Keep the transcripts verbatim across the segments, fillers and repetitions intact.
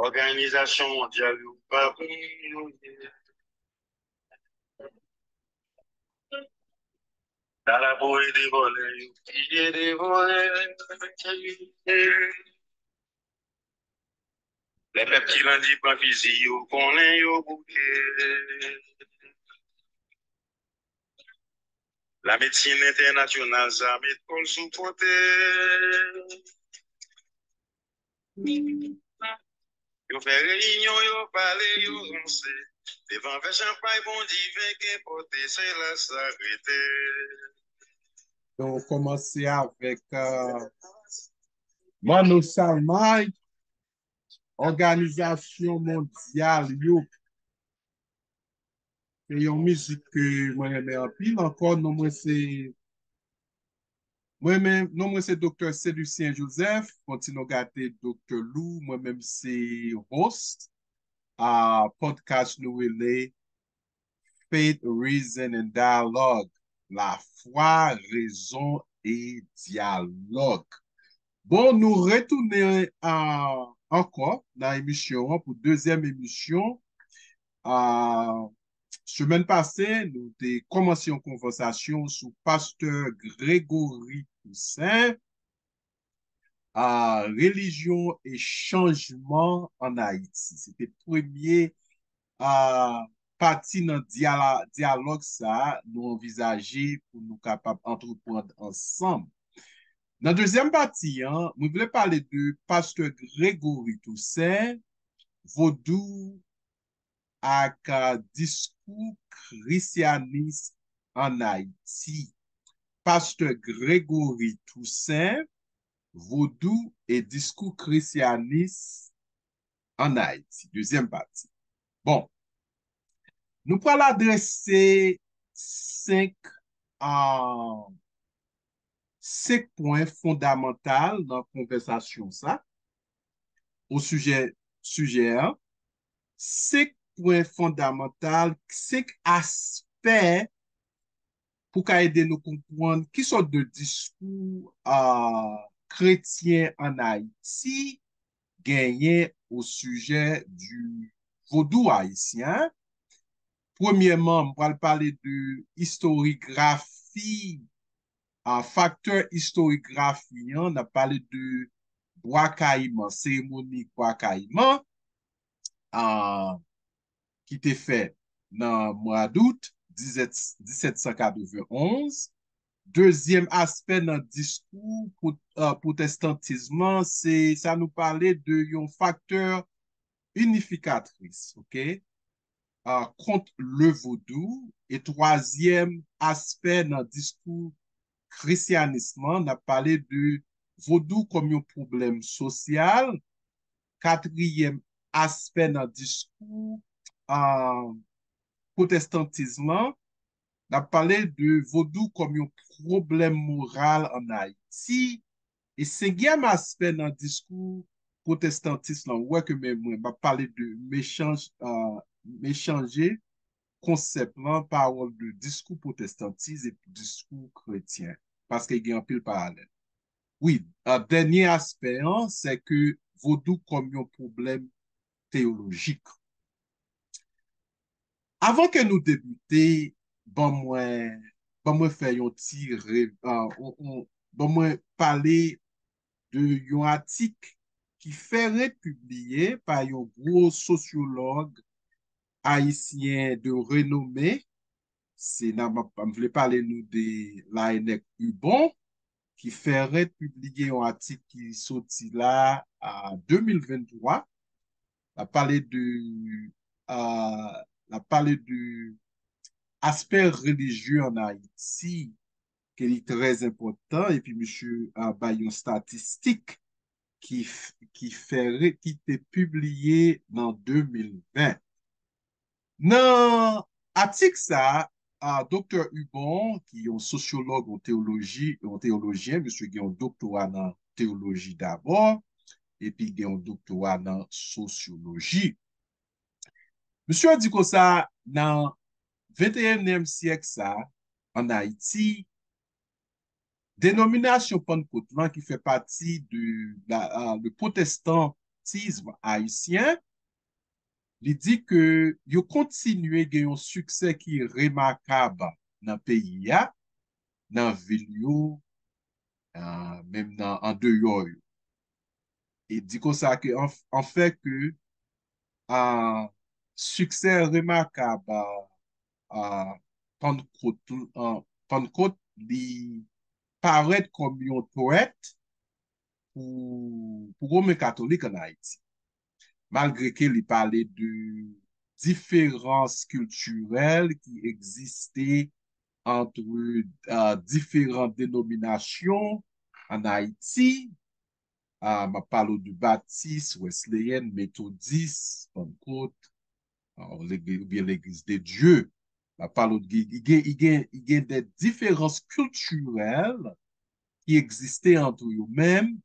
Òganizasyon mondyal yo pa pou nou ye. Sa la pou ede vòlè yo, ki ede vòlè. Lè pèp ki landi pran fizi yo, konnen yo bouke. Lamedsin entènasyonal sa met kò l sou kote. Yo fè reyinyon, yo pale, yo ranse. Devan vè chanpay, bon diven gen pote, se la sa rete. Donk, nou kòmanse avèk uh, Manno Chalmay, Òganizasyon Mondyal yo. Se yon mizik ke mwen renmen anpil ankò. Non mwen se mwen menm, non mwen se Doktè Selusyen Joseph, kontinogate Doktè Lou. Mwen menm se host a podcast nou rele Faith, Reason and Dialogue. Lafwa, rezon e dyalòg. Bon, nou retounen uh, ankò nan emisyon an pou dezyèm emisyon. Uh, semèn pase, nou te kòmanse yon konvèsasyon sou pastè Gregory Toussaint, uh, relijyon e chanjman ann Ayiti. Se te premye uh, pati nan dyalòg sa a nou anvizaje pou nou kapab antreprann ansanm. Nan dezyèm pati an, mwen vle pale de pastè Gregory Toussaint, Vodou ak diskou krisyanis ann Ayiti. Pastè Gregory Toussaint, Vodou e diskou krisyanis ann Ayiti. Dezyèm pati. Bon, nou pral adrese senk uh, senk pwen fondamantal nan konvèsasyon sa, o sijè sijè an. Senk pwen fondamantal, senk aspè pou ka ede nou konprann ki sòt de diskou uh, kretyen ann Ayiti genyen o sijè di vodou ayisyen. Premyèman, m pral pale de istorigrafi, uh, faktè istorigrafi an, n ap pale de Bwa Kayiman, seremoni Bwa Kayiman, uh, ki te fèt nan mwa dout disèt san katrevenonz. Dezyèm aspè nan diskou pwotèstantis lan, se sa nou pale de yon faktè inifikatris, oke, uh, kont le vodou. E twazyèm aspè nan diskou krisyanis lan, n ap pale de vodou kòm yon pwoblèm sosyal. Katriyèm aspè nan diskou uh, pwotestantis lan, n ap pale de vodou kòm yon pwoblèm moral ann Ayiti. E senkyèm aspè nan diskou pwotestantis lan, ou wè ke men mwen, m ap pale de mechanj, uh, mechanje konsèp lan, pawòl de diskou pwotestantis e diskou kretyen, paske gen anpil paralèl. Wi, uh, dènye aspè an, se ke vodou kòm yon pwoblèm teyolojik. Avan ke nou debite, ban mwen, ban mwen fè yon ti re, uh, on, on, ban mwen pale de yon atik ki fè ret pibliye pa yon gwo sosyològ ayisyen de renome. Se nan, m, m vle pale nou de Laennec Hubon, ki fè ret pibliye yon atik ki soti la a de mil venntwa. L ap pale de, uh, l ap pale de aspè relijye ann Ayiti, ke li trè enpòtan, epi misye uh, bay yon statistik ki, ki fè re, ki te pibliye nan de mil ven. Nan atik sa a, Doktè Hubon, ki yon sosyològ, yon teyoloji, yon teyolojyen, misye gen yon doktora nan teyoloji dabò, epi gen yon doktora nan sosyoloji. Misye di konsa, nan venteyenyèm syèk sa, ann Ayiti, denominasyon Pannkot lan ki fè pati de la, uh, le protestant pwotestantis ayisyen, li di ke yo kontinye gen yon siksè ki remakab nan peyi a, nan vil yo, ah, menm nan andeyò yo. E di konsa ke an, an fè ke, ah, siksè remakab, ah, ah, Pannkot, ah, Pannkot, li parèt kòm yon threat pou, pou Women Katolik ann Ayiti. Malgre ke li pale de diferans kiltirèl ki egziste ant, ah, diferan denominasyon ann Ayiti, ah, m ap pale w de batis, wesleyen, metodis, pannkot, ah, legi-, oubyen legliz de Dye. M ap pale w de, gen, gen, gen, gen de diferans kiltirèl ki egziste ant yo menm.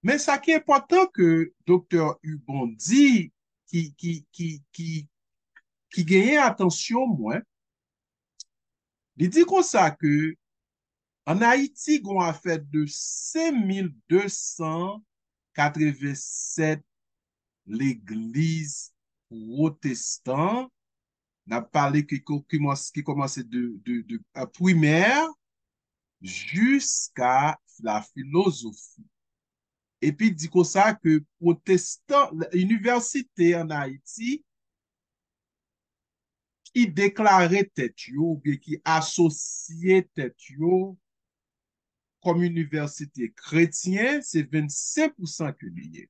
Men sa ki enpòtan ke Doktè Hubon di, ki, ki, ki, ki, ki genyen atansyon mwen, li di konsa ke ann Ayiti, gen yon afè de senk mil de san katreven sèt legliz pwotestan. N ap pale ki, ki, ki kòmanse de, de, de, euh, primè jiska la filozofi. Epi di konsa ke pwotestan, inivèsite ann Ayiti ki deklare tèt yo oubyen ki asosye tèt yo kòm inivèsite kretyen, se vennsenk pousan ke li ye.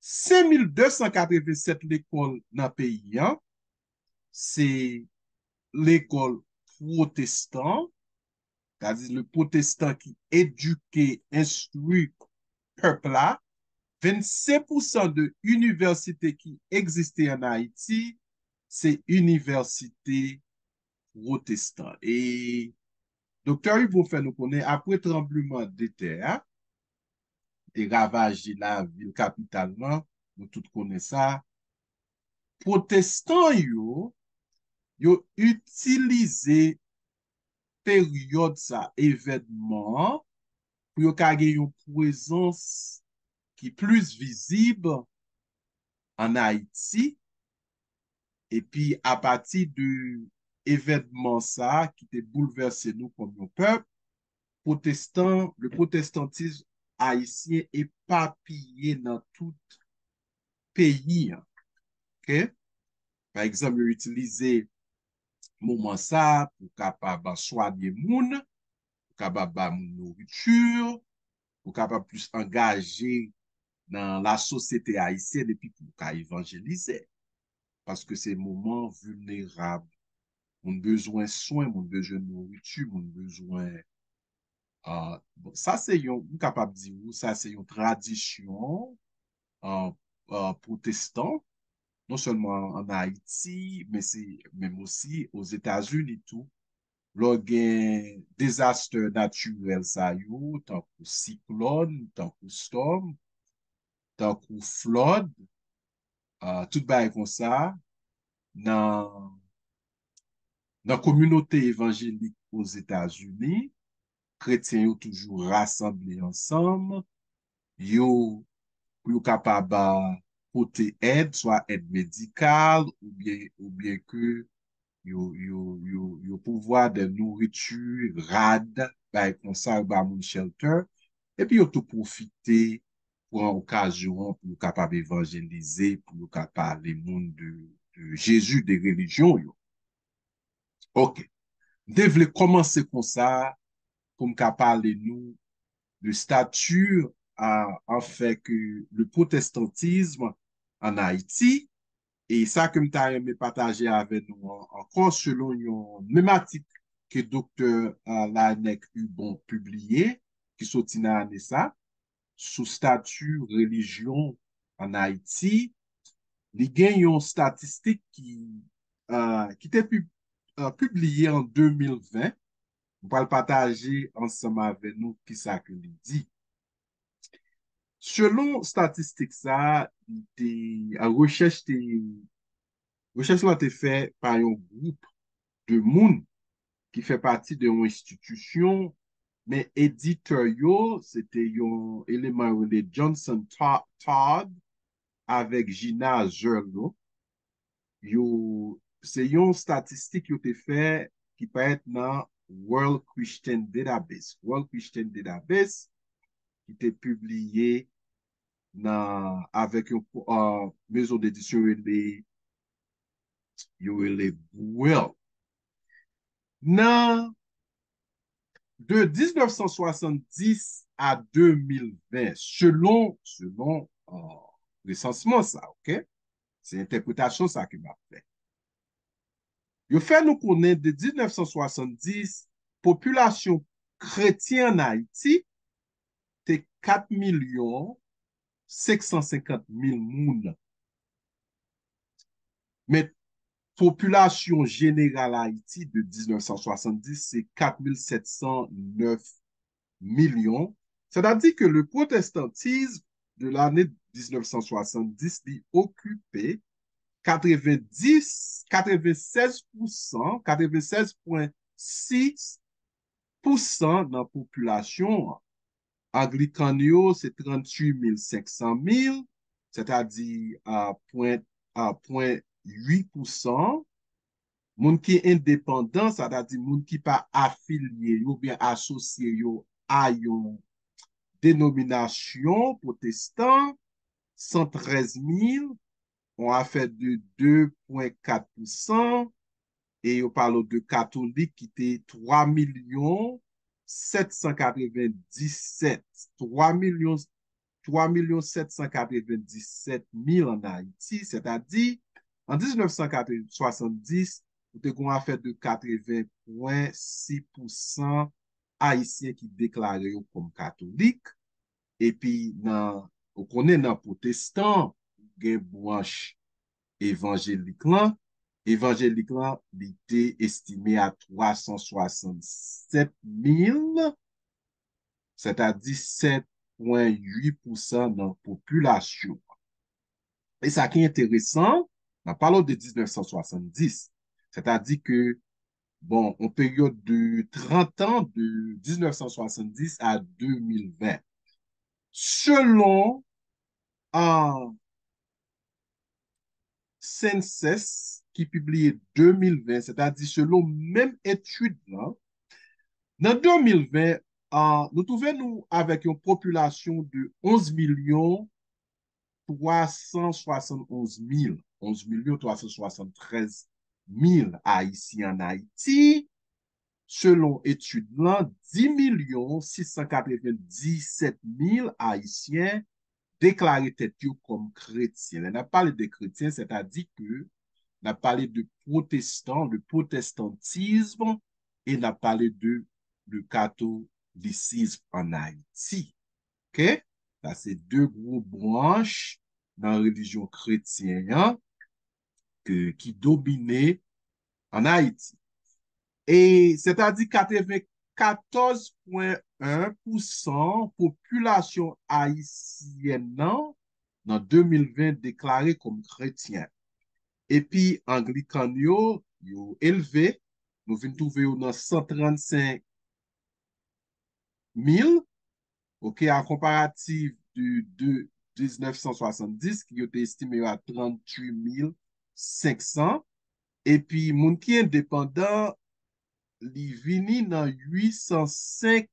Senk mil de san katreven sèt lekòl nan peyi a, se lekòl pwotestan, sètadi le pwotestan ki edike, enstwi pèp la, vennsenk pousan de inivèsite ki egziste ann Ayiti, se inivèsite pwotestan. E Doktè Hubon fè nou konnen, apre tranbleman de tè a, te ravaje lavil kapital lan, nou tout konnen sa, pwotestan yo, yo itilize peryòd sa, evènman an, pou yo ka gen yon prezans ki plis vizib ann Ayiti, epi apati de evènman sa ki te boulvèse nou kòm yon pèp, pwotestan, le pwotestantis ayisyen epapiye nan tout peyi an. Oke? Pa egzanp, yo itilize moman sa pou kapab swanye moun, pou kapab ba moun nouriti, pou kapab plis angaje nan lasosyete ayisyèn epi pou ka evanjelize. Paske se moman vilnerab. Moun bezwen swen, moun bezwen nouriti, moun bezwen, ah, bon, sa se yon, m kapab di ou, sa se yon tradisyon, ah, ah, pwotestan, non sèlman ann Ayiti, men se menm osi Ozetazini tou. Lè w gen dezastè natirèl sa yo, tankou siklòn, tankou stòm, tankou flòd, ah, tout bagay konsa, nan, nan kominote evanjelik Ozetazini, kretyen yo toujou rasanble ansanm, yo, pou yo kapab, ah, pote èd, swa èd medikal, oubyen, oubyen ke yo, yo, yo, yo pouvwa de nouriti, rad, bay konsa, yo ba moun shelter, epi yo tou pwofite pran okazyon an pou yo kapab evanjelize, pou yo ka pale moun de, de Jezi, de relijyon yo. Oke. M te vle kòmanse konsa pou m ka pale nou de stati, a, an fè ke le pwotestantizm ann Ayiti, e sa ke m ta renmen pataje avè nou an, ankò selon yon menm atik ke doktè, a, Laennec Hubon pibliye, ki soti nan ane sa, sou stati relijyon ann Ayiti, li gen yon statistik ki, a, ki te pib-, a, pibliye an de mil ven. M pral pataje ansanm avè nou kisa ke li di. Selon statistik sa, li te, a, rechèch te, rechèch lan te fè pa yon gwoup de moun ki fè pati de yon enstitisyon Men editè yo, se te yon eleman yo rele Johnson Ta- Todd avèk Gina Zerlo. Yo, se yon statistik yo te fè ki parèt nan World Christian Database. World Christian Database, ki te pibliye nan, avèk yon uh, mezon dedisyon rele, yo rele Bouwèl. Nan de mil ven a de mil ven, selon, selon uh, resansman sa, ok? Se entèpretasyon sa ke m ap fè. Yo fè nou konnen de mil ven a de mil ven, popilasyon kretyen ann Ayiti te kat milyon senk san senkant mil moun. Men popilasyon jeneral Ayiti de mil ven a de mil ven se kat mil sèt san nèf milyon. Sètadi ke le pwotestantis de lane mil ven a de mil ven li okipe katrevendis, katrevensèz pousan, katrevensèz pwen sis pousan nan popilasyon an. Anglikan yo se tranntuit mil senk san mil, sètadi a pwen, a pwen uit pousan. Moun ki endepandan, sètadi moun ki pa afilye yo oubyen asosye yo a yon denominasyon pwotestan, san trèz mil, yon afè de de pwen kat pousan, e yo pale w de katolik ki te twa milyon sèt san katrevendisèt, twa milyon, twa milyon sèt san katrevendisèt mil ann Ayiti, sètadi, an mil ven a de mil ven, ou te gen yon afè de katreven pwen sis pousan Ayisyen ki deklare yo kòm katolik. Epi nan, ou konnen nan pwotestan, gen branch evanjelik lan. Evanjelik lan, li te estime a twa san swasannsèt mil, sètadi sèt pwen uit pousan nan popilasyon an. E sa ki enteresan, n ap pale w de mil ven a de mil ven, sètadi ke, bon, yon peryòd de trant an, de mil ven a de mil ven. Selon uh, Census ki pibliye de mil ven, sètadi selon menm etid lan, nan de mil ven, uh, nou twouve nou avèk yon popilasyon de onz milyon twa san swasann onz mil, onz milyon twa san swasann trèz mil Ayisyen ann Ayiti. Selon etid lan, dis milyon sis san katrevendisèt mil Ayisyen deklare tèt yo kòm kretyen. Lè n ap pale de kretyen, sètadi ke n ap pale de pwotestan, le protestantisme, e n ap pale de le katolisizm ann Ayiti. Ok? Sa se de gwo branch nan relijyon kretyen an ke, ki domine ann Ayiti. E sètadi katreven katòz pwen en pousan popilasyon ayisyèn nan, nan de mil ven, deklare kòm kretyen. Epi Anglikan yo, yo elve, nou vin twouve yo nan san trannsenk mil, ok, a konparativ de, de mil ven a de mil ven, ki yo te estime yo a tranntuit mil senk san. Epi moun ki endepandan, li vini nan uit san senk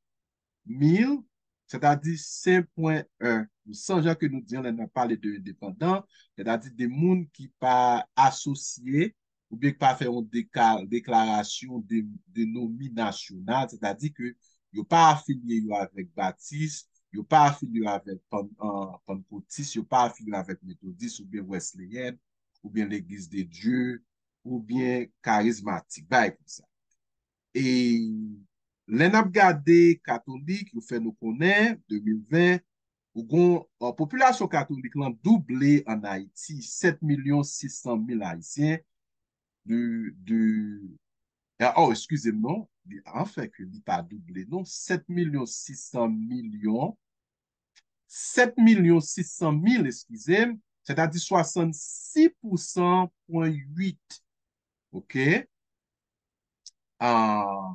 mil, sètadi senk pwen en. San jan ke nou di an lè n ap pale de endepandan, sètadi de moun ki pa asosye oubyen ki pa fè yon deka- deklarasyon de, denominasyonal, sètadi ke yo pa afilye yo avèk batis, yo pa afilye yo avèk pan, uh, pannkotis, yo pa afilye yo avèk metodis oubyen wèsleyèn, oubyen Legliz de Dye, oubyen karizmatik, bagay konsa. E lè n ap gade katolik, yo fè nou konnen, de mil ven, ou gon, uh, popilasyon katolik lan double ann Ayiti, sèt milyon sis san mil Ayisyen, de, de, ah, oh, eskize m non, li, anfen ke li pa double non, sèt milyon sis san milyon, sèt milyon sis san mil, eskize m, sètadi swasann sis pousan pwen uit. Ok? Ah,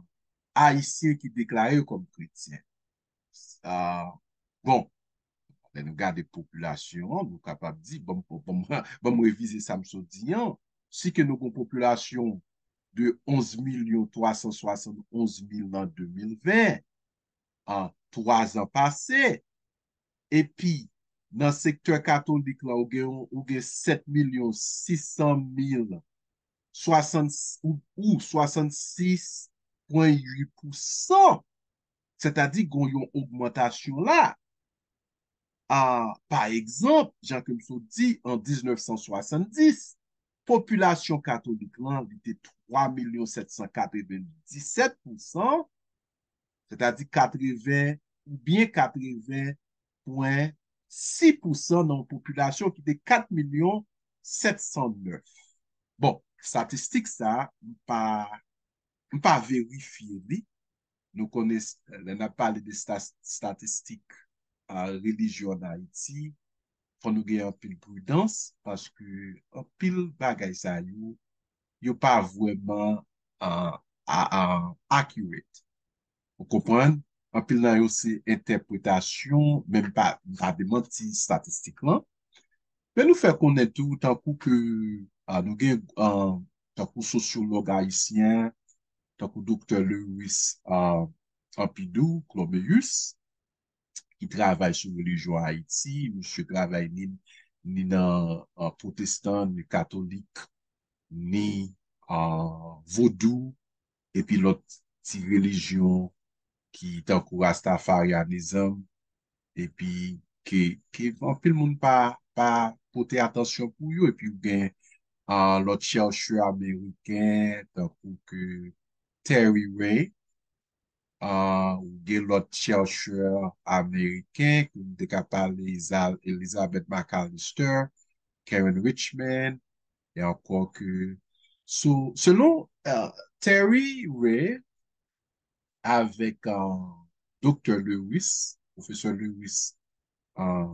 Ayisyen ki deklare yo kòm kretyen. Ah, bon, lè nou gade popilasyon an, nou kapab di, bon, bon, bon, bon, revize sa m sot di an, si ke nou gen yon popilasyon de onz milyon twa san swasann onz mil an de mil ven, an twa zan pase, epi nan sektè katolik la, ou gen, ou gen sèt milyon sis san mil, ou, ou swasann sis pwen uit pousan, sètadi gen yon ogmantasyon la. Ah, pa egzanp, jan ke m sot di, an diznèf san swasanndis, popilasyon katolik lan, li te twa milyon sèt san katrevenndisèt pousan, sètadi katreven oubyen katreven pwen sis pousan nan yon popilasyon ki te kat milyon sèt san nèf. Bon, estatistik sa, m pa, m pa verifye li. Nou konnen, lè n ap pale de sta-, estatistik, ah, relijyon an Ayiti, fò nou gen anpil pridans, paske anpil bagay sa yo, yo pa vrèman, ah, ah, ah, accurate. Ou konprann? Anpil nan yo se entèpretasyon, men m pa, m pa demanti estatistik lan. Men nou fè konnen tou, tankou ke, ah, nou gen, ah, tankou sosyològ ayisyen, tankou Doktè Lewis, ah, Ampidou, Cloméus, ki travay sou relijyon Ayiti, misye travay ni, ni nan, ah, pwotestan, ni katolik, ni, ah, vodou, epi lòt ti relijyon ki tankou Rastafarianism, epi ke, ke anpil moun pa, pa pote atansyon pou yo, epi ou gen, ah, lòt chèchè ameriken, tankou ke Terry Reid, ah, ou gen lòt chèchè ameriken, ke nou te ka pale Iza-, Elizabeth McAllister, Karen Richman, e ankò ke, so, selon, ah, Terry Reid, avèk, ah, Doktè Lewis, Pwofesè Lewis, ah,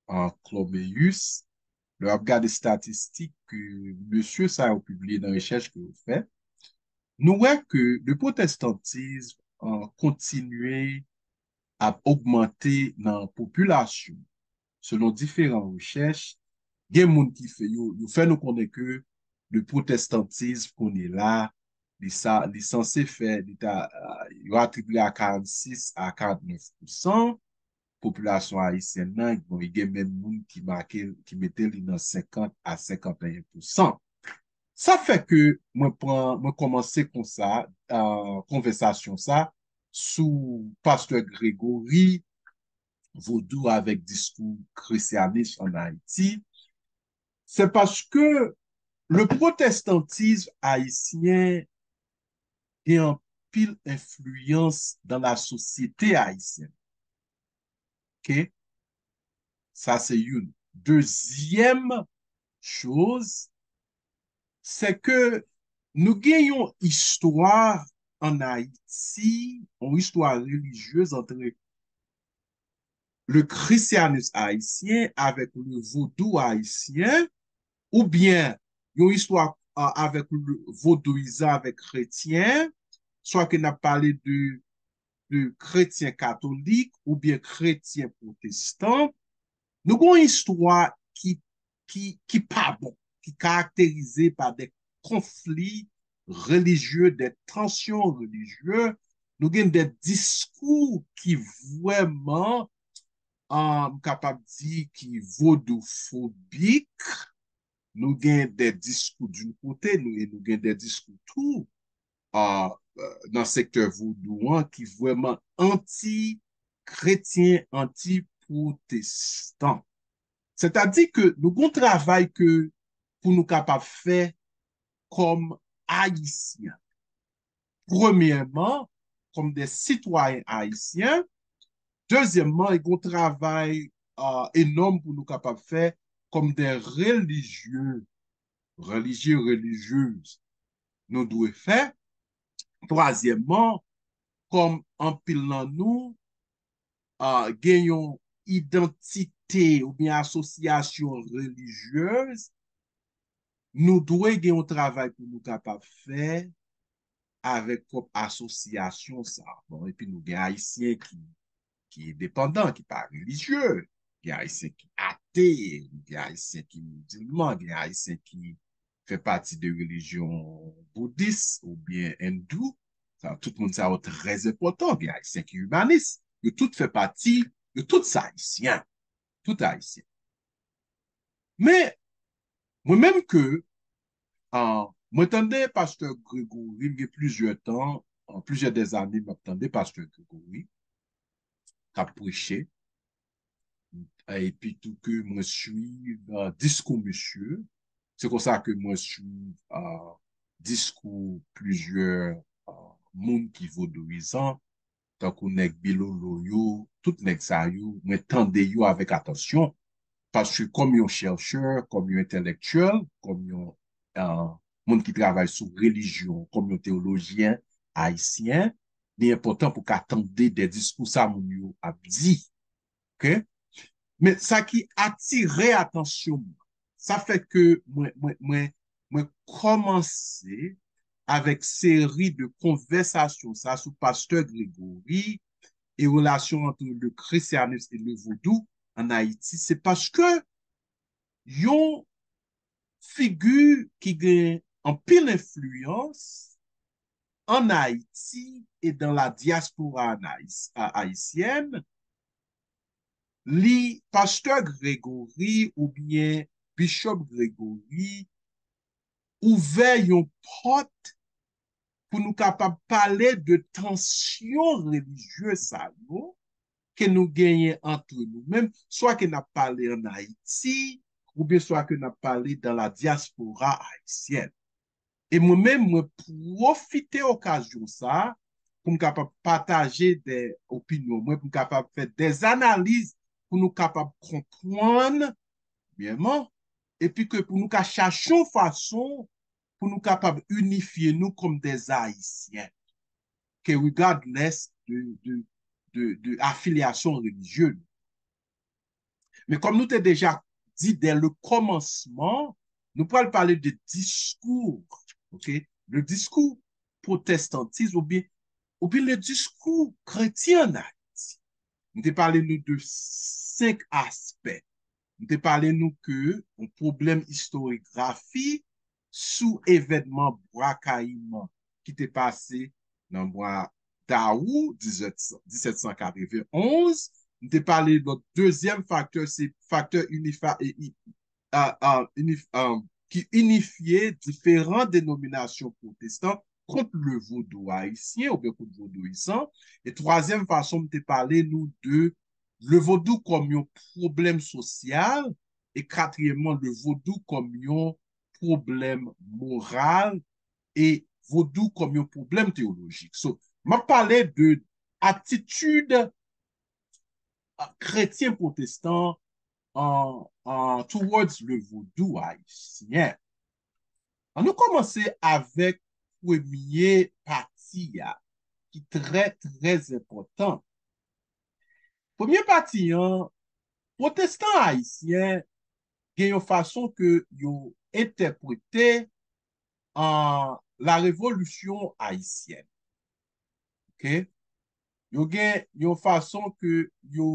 ah, Cloméus, lè w ap gade estatistik ke mesye sa yo pibliye nan rechèch ke yo fè, nou wè ke le protestantisme, ah, kontinye ap ogmante nan popilasyon. Selon diferan rechèch, gen moun ki fè, yo, yo fè nou konnen ke le protestantisme kounye la, li sa, li sanse fè, li ta, ah, yo atribye a karannsis a karannèf pousan popilasyon ayisyèn nan, bon, li gen menm moun ki make, ki mete li nan senkant a senkanteyen pousan. Sa fè ke mwen pran, mwen kòmanse konsa, ah, konvèsasyon sa sou pastè Gregory, vodou avèk diskou krisyanis an Ayiti, se paske le protestantisme ayisyen gen anpil enfliyans dans la société haïtienne. Ok? Sa se youn. Dezyèm choz, se ke nou gen yon istwa an Ayiti, yon istwa relijyez antre le christianisme haïtien avec le vodou haïtien, oubyen yon istwa, euh, avèk le vodouyizan, avèk kretyen, swa ke n ap pale de, de kretyen katolik oubyen kretyen pwotestan, nou gen yon istwa ki, ki, ki pa bon, ki karakterize pa de konfli relijye, de tansyon relijye. Nou gen de diskou ki vrèman, ah, m kapab di ki vodoufobik. Nou gen de diskou d'un kote, nou, e nou gen de diskou tou, ah, nan sektè vodou an ki vrèman anti-kretyen, anti-pwotestan. Sètadi ke nou gon travay ke pou nou kapab fè kòm Ayisyen. Premyèman, kòm de sitwayen ayisyen. Dezyèmman, e gon travay, ah, enòm pou nou kapab fè kòm de relijye, relijye, relijyez. Nou dwe fè. Twazyèmman, kòm anpil nan nou, ah, gen yon idantite oubyen asosyasyon relijyez, nou dwe gen yon travay pou nou kapab fè avèk pwòp asosyasyon sa. Bon, epi nou gen Ayisyen ki, ki endepandan, ki pa relijye, gen Ayisyen ki ate, gen Ayisyen ki mizilman, gen Ayisyen ki fè pati de relijyon boudis oubyen endou. Sa, tout moun sa yo trè enpòtan, gen Ayisyen ki imanis. Yo tout fè pati, yo tout sa Ayisyen. Tout Ayisyen. Men, mwen menm ke, ah, mwen tande pastè Gregory, m gen plizyè tan, ah, plizyè dèzane m ap tande pastè Gregory k ap preche. Epi tou ke mwen swiv, ah, diskou misye. Se konsa ke mwen swiv, ah, diskou plizyè, ah, moun ki vodouyizan, tankou nèg Bilolo yo, tout nèg sa yo, mwen tande yo avèk atansyon, paske kòm yon chèchè, kòm yon entèlektyèl, kòm yon, ah, moun ki travay sou relijyon, kòm yon teyolojyen ayisyen, li enpòtan pou ka tande de diskou sa moun yo ap di. Ok? Men sa ki atire atansyon m, sa fè ke mwen, mwen, mwen, mwen kòmanse avèk seri de konvèsasyon sa sou pastè Gregory e relasyon ant le christianisme e le vodou an Ayiti, se paske yon figi ki gen anpil enfliyans an Ayiti e dan la diaspora an Ayis-, a-, ayisyèn, li pastè Gregory oubyen Bishop Gregory ouvè yon pòt pou nou kapab pale de tansyon relijye sa yo ke nou genyen antre nou menm, swa ke n ap pale an Ayiti, oubyen swa ke n ap pale dan la diaspora ayisyèn. E mwen menm, mwen pwofite okazyon sa a pou m kapab pataje de opinyon mwen, pou m kapab fè de analiz, pou nou kapab konprann, premyèman, epi ke pou nou ka chache yon fason pou nou kapab inifye nou kòm de Ayisyen, ke regardless de, de, de, de afilyasyon relijye nou. Men kòm nou te deja di dès le commencement, nou pral pale de diskou, ok? Le diskou pwotestantis oubyen, oubyen le diskou kretyen an Ayiti. M te pale nou de senk aspè. M te pale nou ke yon pwoblèm istoryografi sou evènman Bwa Kayiman ki te pase nan mwa dawou disèt san, disèt san katreven onz. M te pale lòt dezyèm faktè, se faktè inifa-, e, i-, a, a, inif-, a, ki inifye diferan denominasyon pwotestan kont le vodou ayisyen oubyen kont vodouyizan. E twazyèm fason, m te pale nou de le vodou kòm yon pwoblèm sosyal, e katriyèmman, le vodou kòm yon pwoblèm moral, e vodou kòm yon pwoblèm teyolojik. So, m ap pale de atitid, ah, kretyen pwotestan an, an towards le vodou ayisyen. An nou kòmanse avèk premye pati a, ki trè, trè enpòtan. Premye pati an, pwotestan ayisyen gen yon fason ke yo entèprete, ah, la révolution haïtienne. Ok? Yo gen yon fason ke yo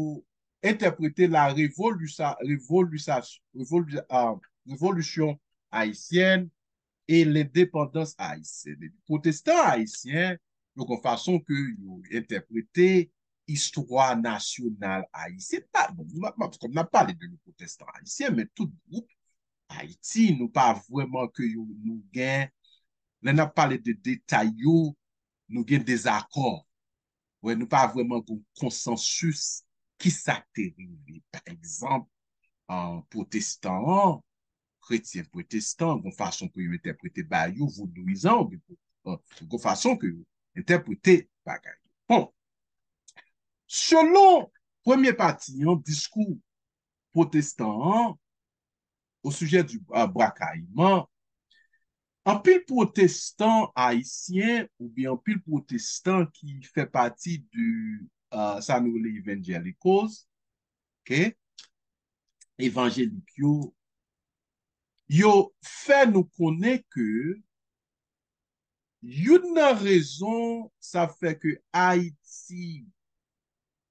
entèprete la revolisa-, revolisa-, revolu-, ah, révolution haïtienne e lendepandans ayisyèn. Epi pwotestan ayisyen, yo gen fason ke yo entèprete istwa nasyonal ayisyen. Pa, bon, m ap, m ap, kòm n ap pale de pwotestan ayisyen, men tout gwoup Ayiti, nou pa vrèman ke yo, nou gen, lè n ap pale de detay yo, nou gen dezakò. Wè, nou pa vrèman gen konsansis ki sa k te rive. Pa egzanp, an pwotestan an, kretyen pwotestan, gen fason pou yo entèprete bagay yo, vodouyizan, gen, gen fason ke yo entèprete bagay yo. Bon, selon premye pati an, diskou pwotestan an, o sijè di, ah, Bwa Kayiman, anpil pwotestan ayisyen oubyen anpil pwotestan ki fè pati de, ah, sa nou rele evangelicals, ok? Evanjelik yo, yo fè nou konnen ke Youn nan rezon sa fè ke Ayiti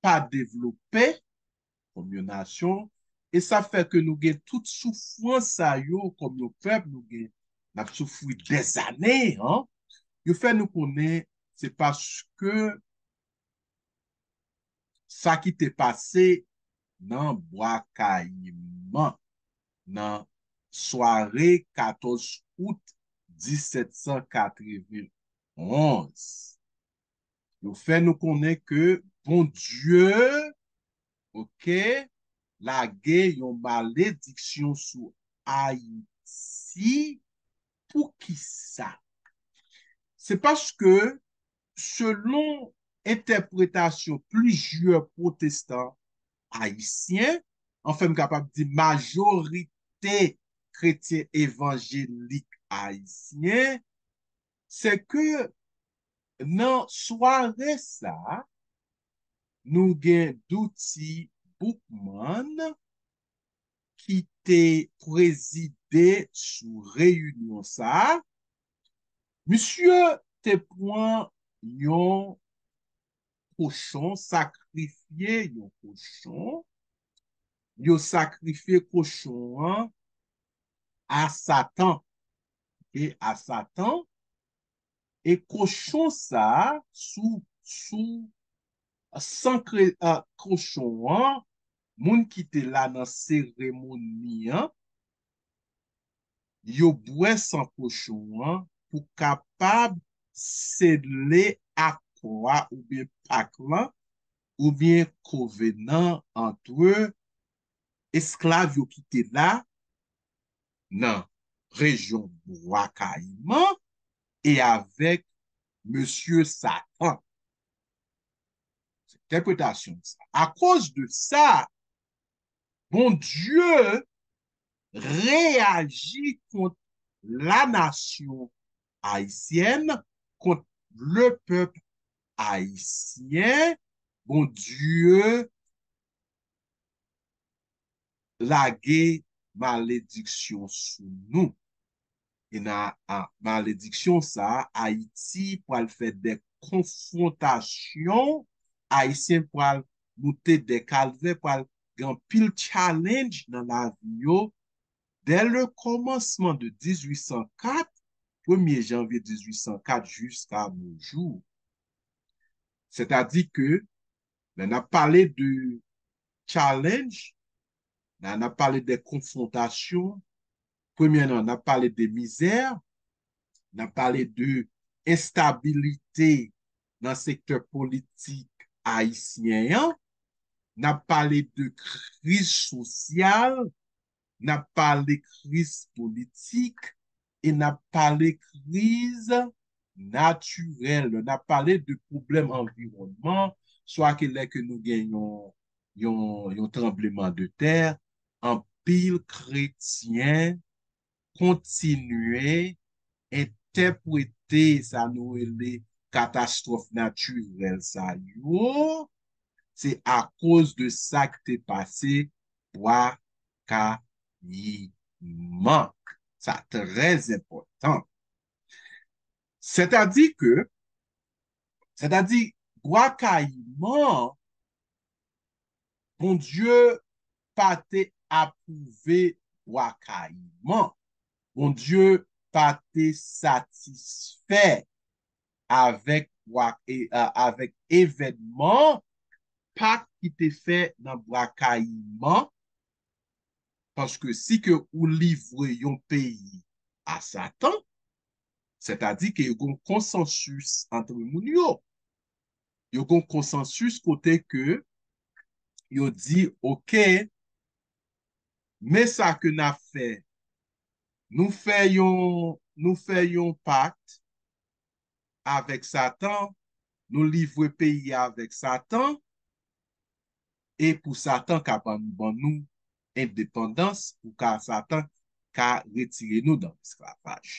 pa devlope kòm yon nasyon, e sa fè ke nou gen tout soufrans sa yo kòm yon pèp, nou gen, n ap soufri dèzane, an, yo fè nou konnen se paske sa ki te pase nan Bwa Kayiman, nan sware katòz out disèt san katreven onz. Yo fè nou konnen ke Bondye, oke, lage yon malediksyon sou Ayiti. Poukisa? Se paske, selon entèpretasyon plizyè pwotestan ayisyen, anfen, m kapab di majorite kretyen evanjelik ayisyen, se ke nan sware sa, nou gen Dutty Boukman ki te prezide sou reyinyon sa a. Misye te pran yon kochon, sakrifye yon kochon. Yo sakrifye kochon an a Satan. Oke, a Satan. E kochon sa a, sou, sou san kre-, a, kochon an, moun ki te la nan seremoni an, yo bwè san kochon an pou kapab sele akò a oubyen pak lan, oubyen kovenan antre esklav yo ki te la nan rejyon Bwa Kayiman e avèk mesye Satan. Se entèpretasyon sa. Akoz de sa, Bondye reyaji kont la nasyon ayisyèn, kont le pèp ayisyen. Bondye lage malediksyon sou nou. E nan a, malediksyon sa a, Ayiti pral fè de konfwontasyon, Ayisyen pral moute de kalvè, pral gen anpil challenge nan lavi yo. Dès le commencement de dizwit san kat, premye janvye dizwit san kat jiska nos jours. Sètadi ke lè n ap pale de challenge, lè n ap pale de konfwontasyon, premyèman, n ap pale de mizè, n ap pale de enstabilite nan sektè politik ayisyen an, n ap pale de kriz sosyal, n ap pale kriz politik, e n ap pale kriz natirèl. Lè n ap pale de pwoblèm anviwònman, swa ke lè ke nou gen yon, yon, yon tranbleman de tè, anpil kretyen kontinye entèprete sa nou rele katastwòf natirèl sa yo, se akoz de sa k te pase Bwa Kayiman. Sa trè enpòtan. Sètadi ke, sètadi, Bwa Kayiman, Bondye pa te apwouve Bwa Kayiman. Bondye pa te satisfè avèk Bwa, e, a, avèk evènman pak ki te fè nan Bwa Kayiman, paske si ke ou livre yon peyi a Satan, sètadi ke yo gen yon konsansis antre moun yo. Yo gen yon konsansis kote ke yo di, oke, men sa ke n ap fè, nou fè yon, nou fè yon pak avèk Satan, nou livre peyi a avèk Satan, e pou Satan ka ban, ban nou endepandans, pou ka Satan ka retire nou nan lesklavaj.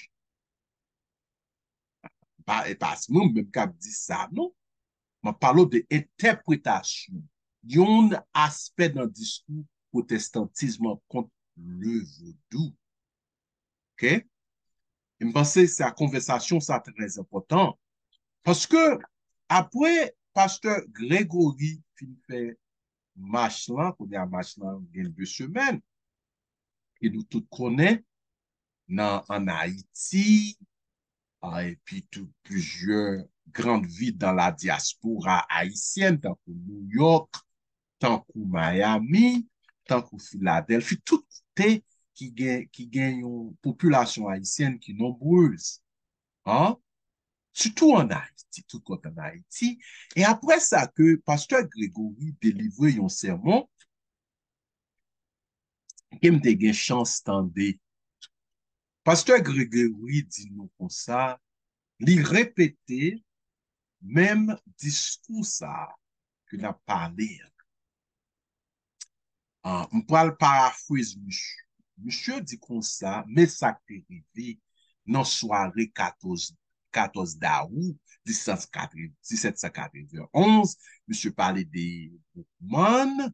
Pa, e pa mwen menm k ap di sa, non. M ap pale w de entèpretasyon, yon aspè nan diskou pwotestantis lan kont le vodou. Oke? E m panse sa konvèsasyon sa trè enpòtan. Paske apre pastè Gregory fin fè mach lan, kounye a mach lan gen de semèn, ke nou tout konnen, nan, ann Ayiti, a, epi tou plizyè grann vil nan la dyaspora ayisyèn, tankou New York, tankou Miami, tankou Filadèlfi, tout kote ki gen, ki gen yon popilasyon ayisyèn ki nonbrez. An? Sitou ann Ayiti, tout kote ann Ayiti. E apre sa ke pastè Gregory delivre yon sèmon, ke m te gen chans tande. Pastè Gregory di nou konsa, li repete menm diskou sa a ke n ap pale a. Ah, m pral parafrez misye. Misye di konsa, men sa k te rive nan sware katòz, katòz dawou disèt san katreven, disèt san katreven onz, misye pale de Boukman,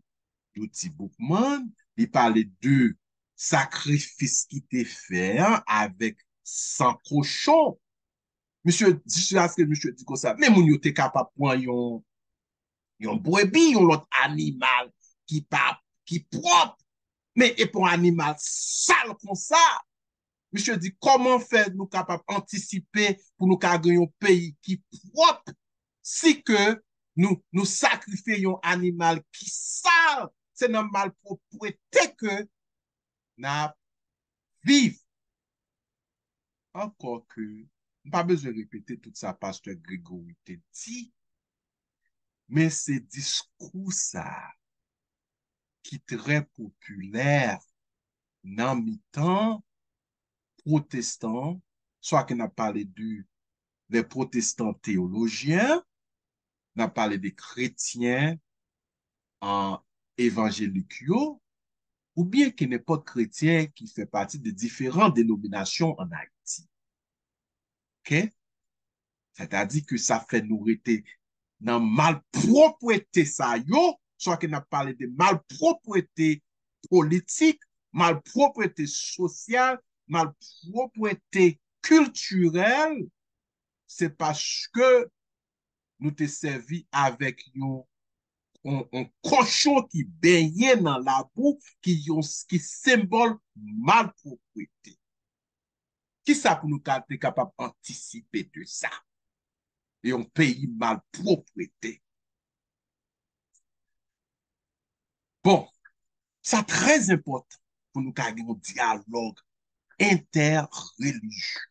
Dutty Boukman, li pale de sakrifis ki te fè a avèk san kochon. Misye, jiskaske misye di konsa, men moun yo te kapab pran yon, yon brebi, yon lòt animal ki pa, ki pwòp, men e pa yon animal sal konsa. Misye di, kòman fè nou kapab antisipe pou nou ka gen yon peyi ki pwòp, si ke nou, nou sakrifye yon animal ki sal? Se nan malpwòpte ke n ap viv. Ankò ke, m pa bezwen repete tout sa pastè Gregory te di, men se diskou sa a ki trè popilè nan mitan pwotestan, swa ke n ap pale de les protestants théologiens, n ap pale de kretyen, an, evanjelik yo, oubyen ke nenpòt kretyen ki fè pati de diferan denominasyon ann Ayiti. Oke? Sètadi ke sa fè nou rete nan malpwòpte sa yo, swa ke n ap pale de malpwòpte politik, malpwòpte sosyal, malpwòpte kiltirèl, se paske nou te sèvi avèk yon, yon, yon kochon ki benyen nan labou, ki yon, ki senbòl malpwòpte. Kisa pou nou ka, te kapab antisipe de sa? Yon peyi malpwòpte. Bon, sa trè enpòtan pou nou ka gen yon dyalòg entèrelijye.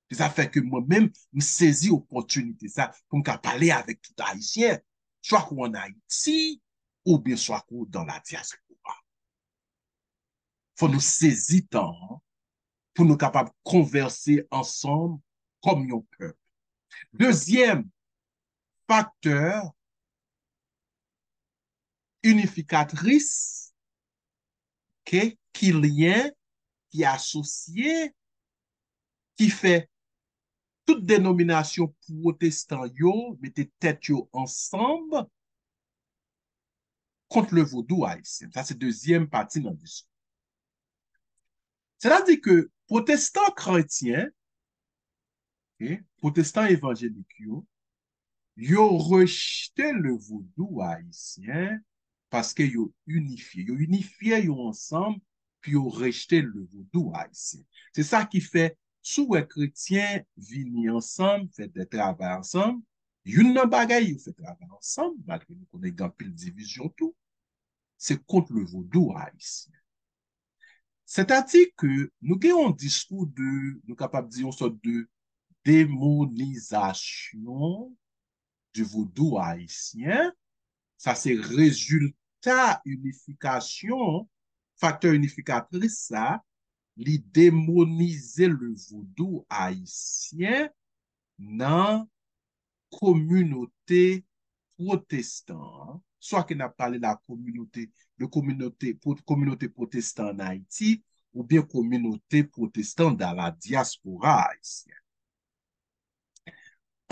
Se sa fè ke mwen menm, m sezi opòtinite sa pou m ka pale avèk tout Ayisyen, swa ke w ann Ayiti, oubyen swa ke w dans la diaspora. Fò nou sezi tan an pou nou kapab konvèse ansanm kòm yon pèp. Dezyèm faktè inifikatris, ke, ki lyen, ki asosye, ki fè tout denominasyon pwotestan yo mete tèt yo ansanm kont le vodou ayisyen. Sa se dezyèm pati nan diskou. Sètadi ke pwotestan kretyen, oke, pwotestan evanjelik yo, yo rejte le vodou ayisyen paske yo inifye. Yo inifye yo ansanm, pi yo rejte le vodou ayisyen. Se sa ki fè, si w wè kretyen vini ansanm, fè de travay ansanm, youn nan bagay yo fè travay ansanm, malgre nou konnen gen anpil divizyon tou, se kont le vodou ayisyen. Sètadi ke nou gen yon diskou de, nou kapab di yon sòt de demonizasyon du vodou ayisyen. Sa se rezilta inifikasyon, faktè inifikatris sa, li demonize le vodou ayisyen nan kominote pwotestan an, swa ke n ap pale la kominote, de kominote, pwo-, kominote pwotestan ann Ayiti, oubyen kominote pwotestan dans la diaspora haïtienne.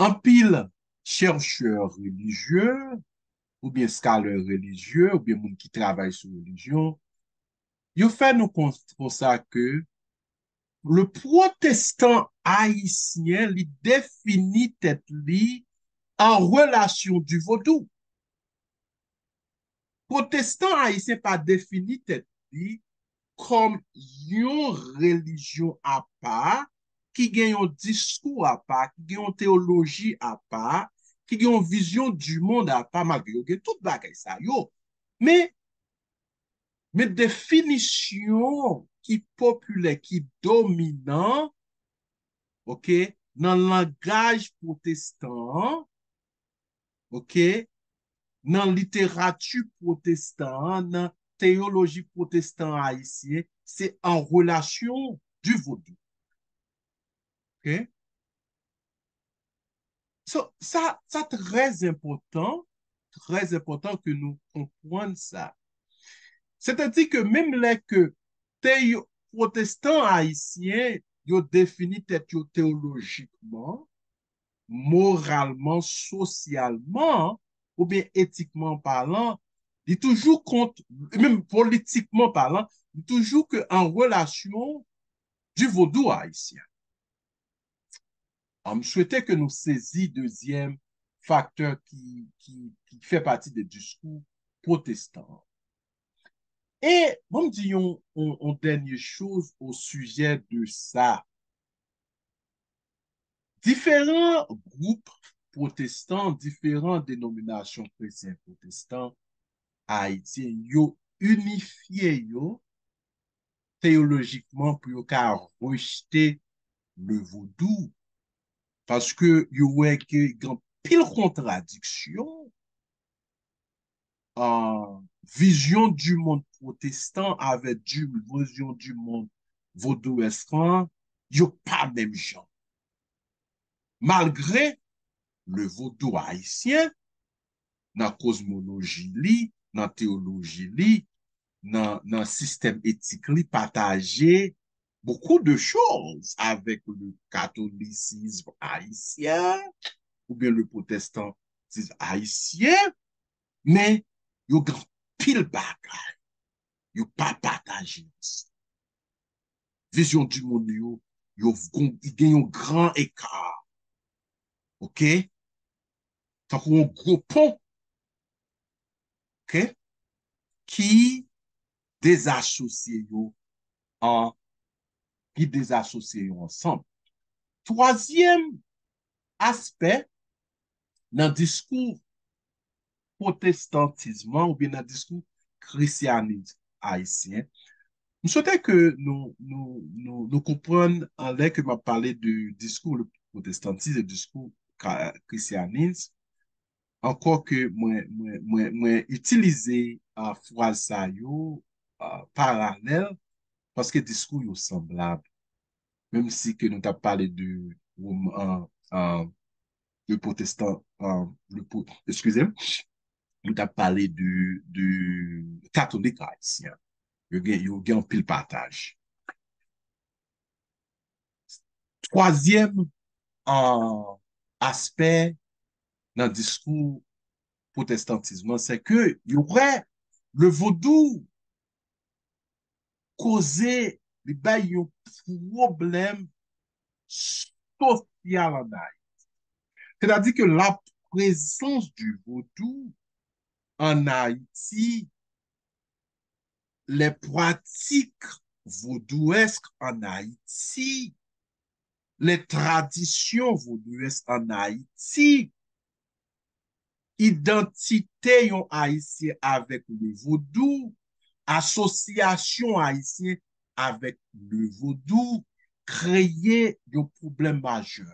Anpil chèchè relijye, oubyen scholar relijye, oubyen moun ki travay sou relijyon, yo fè nou kon-, konsa ke le protestan ayisyen, li defini tèt li an relation du vodou. Protestan ayisyen pa defini tèt li kòm yon relijyon apa, ki gen yon diskou apa, ki gen yon teyoloji apa, ki gen yon vizyon di mond apa, malgre yo gen tout bagay sa yo. Men, men definisyon ki popilè, ki dominan, oke, nan langaj pwotestan an, oke, nan literati pwotestan an, nan teyoloji pwotestan ayisyen, se an relation du vodou. Oke? So, sa, sa trè enpòtan, trè enpòtan ke nou konprann sa. Sètadi ke menm lè ke teyo-, pwotestan ayisyen, yo defini tèt yo teyolojikman, moralman, sosyalman, oubyen etikman palan, li toujou kont, menm politikman palan, li toujou ke an relasyon du vodou ayisyen. M swete ke nou sezi dezyèm faktè ki, ki, ki fè pati de diskou pwotestan an. E bon, m di yon, yon, yon dènye choz o sijè de sa. Diferan gwoup pwotestan, diferan denominasyon kretyen pwotestan ayisyen, yo inifye yo teyolojikman pou yo ka rejte le vodou. Paske yo wè ke gen pil kontradiksyon an vizyon di mond pwotestan avèk di, vizyon di mond vodouwèsk lan, yo pa menm jan. Malgre le vodou ayisyen, nan kozmoloji li, nan teyoloji li, nan, nan sistèm etik li, pataje beaucoup de choses avec le catholicisme haïtien ou bien le protestantisme haïtien, men yo gen pil bagay yo pa pataje ansanm. Vizyon di mond yo, yo gon-, gen yon gran eka. Oke? Tankou yon gwo pon. Oke? Ki dezasosye yo an, ki dezasosye yo ansanm. Twazyèm aspè nan diskou pwotestantism lan oubyen nan diskou krisyanis ayisyen, m swete ke nou, nou, nou, nou konprann anlè ke m ap pale de diskou pwotestantis e diskou ka-, krisyanis, ankò ke mwen, mwen, mwen, mwen itilize, a, fraz sa yo, a, paralèl, paske diskou yo sanblab. Menm si ke nou t ap pale de Wom-, a, a, de pwotestan, a, de pwo-, eskize m, nou t ap pale de, de katolik ayisyen. Yo gen, yo gen anpil pataj. Twazyèm, a, aspè nan diskou pwotestantism lan, se ke yo wè le vodou koze, li bay yon pwoblèm sosyal an Ayiti. Sètadi ke la prezans du vodou an Ayiti, les pratiques vaudouesques en Haïti, les traditions vaudouesques en Haïti, idantite yon Ayisyen avèk le vodou, asosyasyon Ayisyen avèk le vodou, kreye yon pwoblèm majè.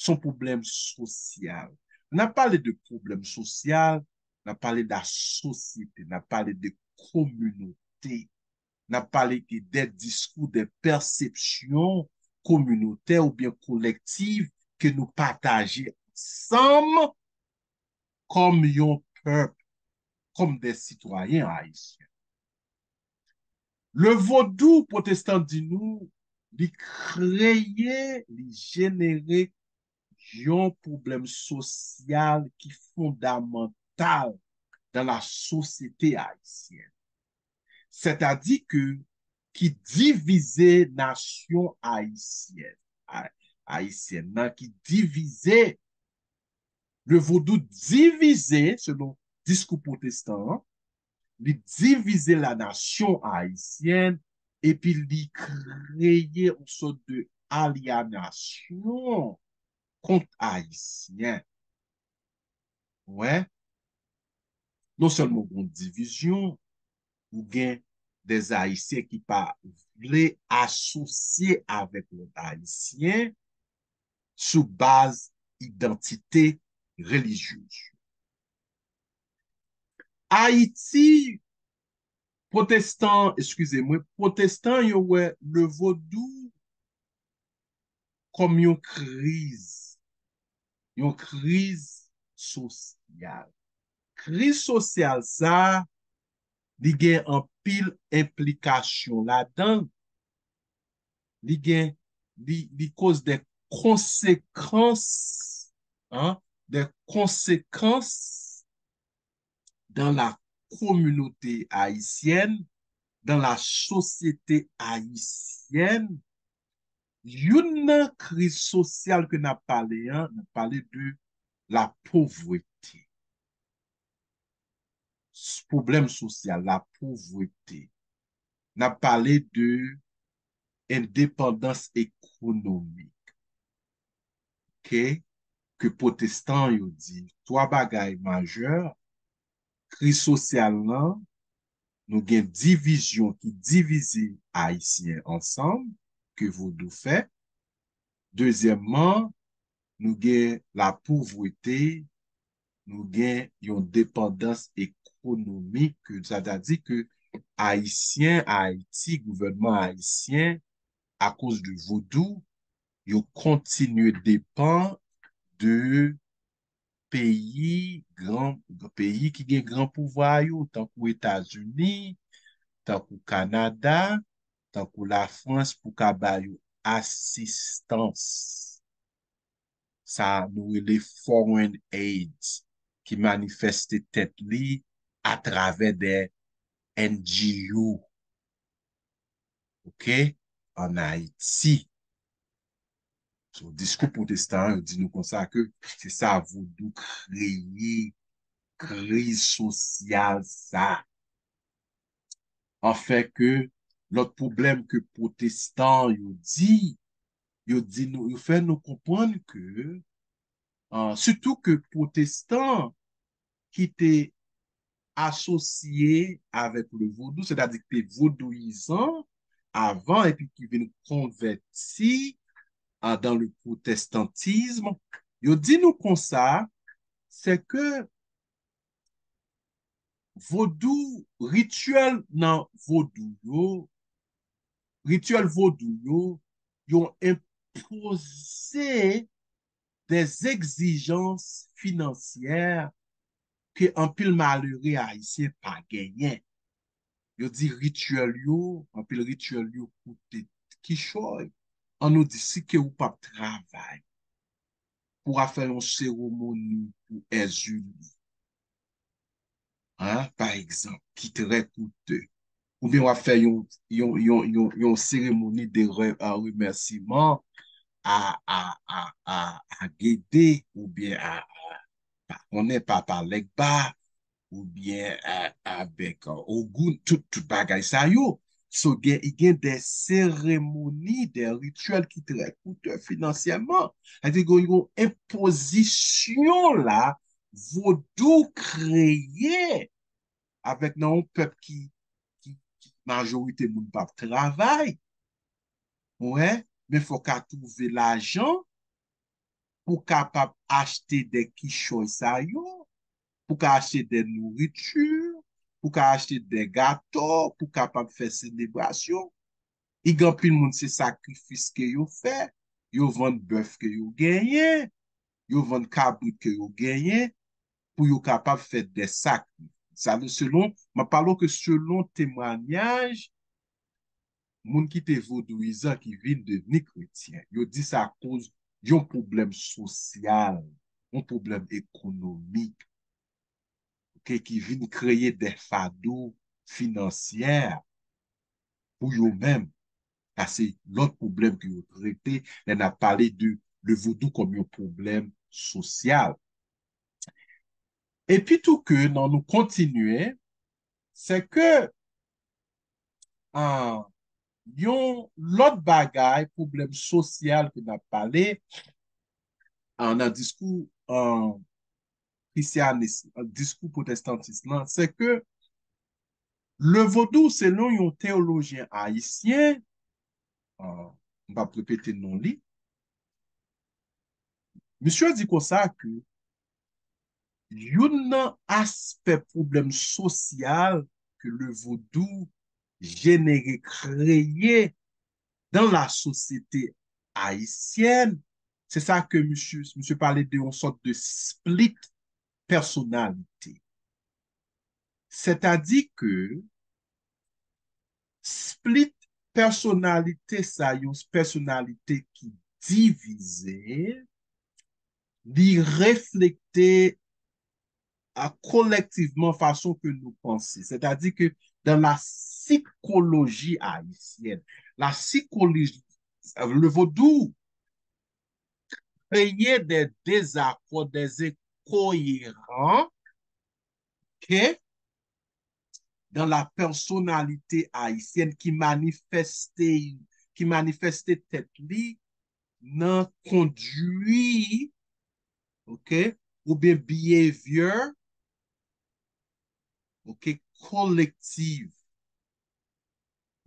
Se yon pwoblèm sosyal. N ap pale de pwoblèm sosyal, n ap pale de lasosyete, n ap pale de kominote, n ap pale de, de diskou, de pèsepsyon kominotè oubyen kolektif ke nou pataje ansanm kòm yon pèp, kòm de sitwayen ayisyen. Le vodou pwotestan di nou, li kreye, li jenere yon pwoblèm sosyal ki fondamantal dans la société haïtienne. Sètadi ke ki divize nasyon ayisyèn, a- ayisyèn nan, ki divize, le vodou divize, selon diskou pwotestan an, li divize la nasyon ayisyèn, epi li kreye yon sòt de alyanasyon kont Ayisyen. Wè, non sèlman ou gen divizyon, ou gen des Ayisyen ki pa vle asosye avèk lòt Ayisyen sou baz idantite relijyez. Ayiti, pwotestan, eskize mwen, pwotestan yo wè le vodou kòm yon kriz, yon kriz sosyal. Kriz sosyal sa, li gen anpil enplikasyon ladan l. Li gen, li, li koz de konsekans, hein, de konsekans dans la communauté haïtienne, dans la société haïtienne. Youn nan kriz sosyal ke n ap pale an, n ap pale de la pauvreté. Pwoblèm sosyal, la pauvreté. N ap pale de endepandans ekonomik. Oke? Ke pwotestan yo di, twa bagay majè, kriz sosyal lan, nou gen divizyon ki divize Ayisyen ansanm, ke Vodou fè. Dezyèmman, nou gen lapovrete, nou gen yon depandans ekonomik, ke sa ta di ke Ayisyen, Ayiti, gouvènman ayisyen, akoz de Vodou, yo kontinye depann de peyi, gran, peyi ki gen gran pouvwa yo, tankou Etazini, tankou Kanada, tankou Lafrans, pou ka ba yo asistans. Sa nou rele foreign aid, ki manifeste tèt li atravè de N G O. Oke? Ann Ayiti. So, diskou pwotestan an, yo di nou konsa ke se sa Vodou kreye, kriz sosyal sa. Anfen ke lòt pwoblèm ke pwotestan yo di, yo di nou, yo fè nou konprann ke, ah, sitou ke pwotestan ki te asosye avèk le vodou, sètadi ki te vodouyizan avan epi ki vin konvèti, ah, dans le protestantisme, yo di nou konsa, se ke vodou, rityèl nan vodou yo, rityèl vodou yo, yo enpoze des exigences financières ke anpil malere ayisyen pa genyen. Yo di rityèl yo, anpil rityèl yo koute kichòy. An nou di, si ke ou p ap travay, pou w ap fè yon seremoni pou Èzili, hein, pa egzanp, ki trè koute, oubyen w ap fè yon, yon, yon, yon, yon seremoni de re-, a, remèsiman a, a, a, a, a Gede, oubyen a, a, pa konnen, Papa Legba, oubyen a, avèk, a, Ogoun, tout, tout bagay sa yo. So, gen, gen de seremoni, de rityèl ki trè koute finansyèman. Sètadi gen yon enpozisyon la, Vodou kreye avèk nan yon pèp ki, ki, ki majorite moun p ap travay. Ou wè, men fòk a twouve lajan pou kapab achte de kichòy sa yo, pou ka achte de nouriti, pou ka achte de gato, pou kapab fè selebrasyon. I gen anpil moun se sakrifis ke yo fè, yo vann bèf ke yo genyen, yo vann kabrit ke yo genyen, pou yo kapab fè de sakrifis. Sa vle selon, m ap pale w ke selon temwanyaj moun ki te vodouyizan ki vin devni kretyen. Yo di sa akoz yon pwoblèm sosyal, yon pwoblèm ekonomik, oke, ki vin kreye de fado finansyè. pou yo menm. Sa se lòt pwoblèm ke yo trete lè n ap pale de le vodou kòm yon pwoblèm sosyal. Epi tou ke nan nou kontinye, se ke an, yon lòt bagay, pwoblèm sosyal ke n ap pale an, nan diskou an, krisyanis, diskou pwotestantis lan, se ke le vodou, selon yon teyolojyen ayisyen, an, m p ap repete non li, misye di konsa ke youn nan aspè pwoblèm sosyal ke le vodou jenere, kreye dans la société haïtienne, se sa ke misye, misye pale de yon sòt de split pèsonalite. Sètadi ke split pèsonalite sa, yon pèsonalite ki divize, li reflekte a kolektivman fason ke nou panse. Sètadi ke dans la psychologie haïtienne, la psychologie, le vodou kreye des désaccords, des incohérences, ok, dans la personnalité haïtienne ki manifeste, ki manifeste tèt li nan kondwi, ok, oubyen behavior, ok, kolektif.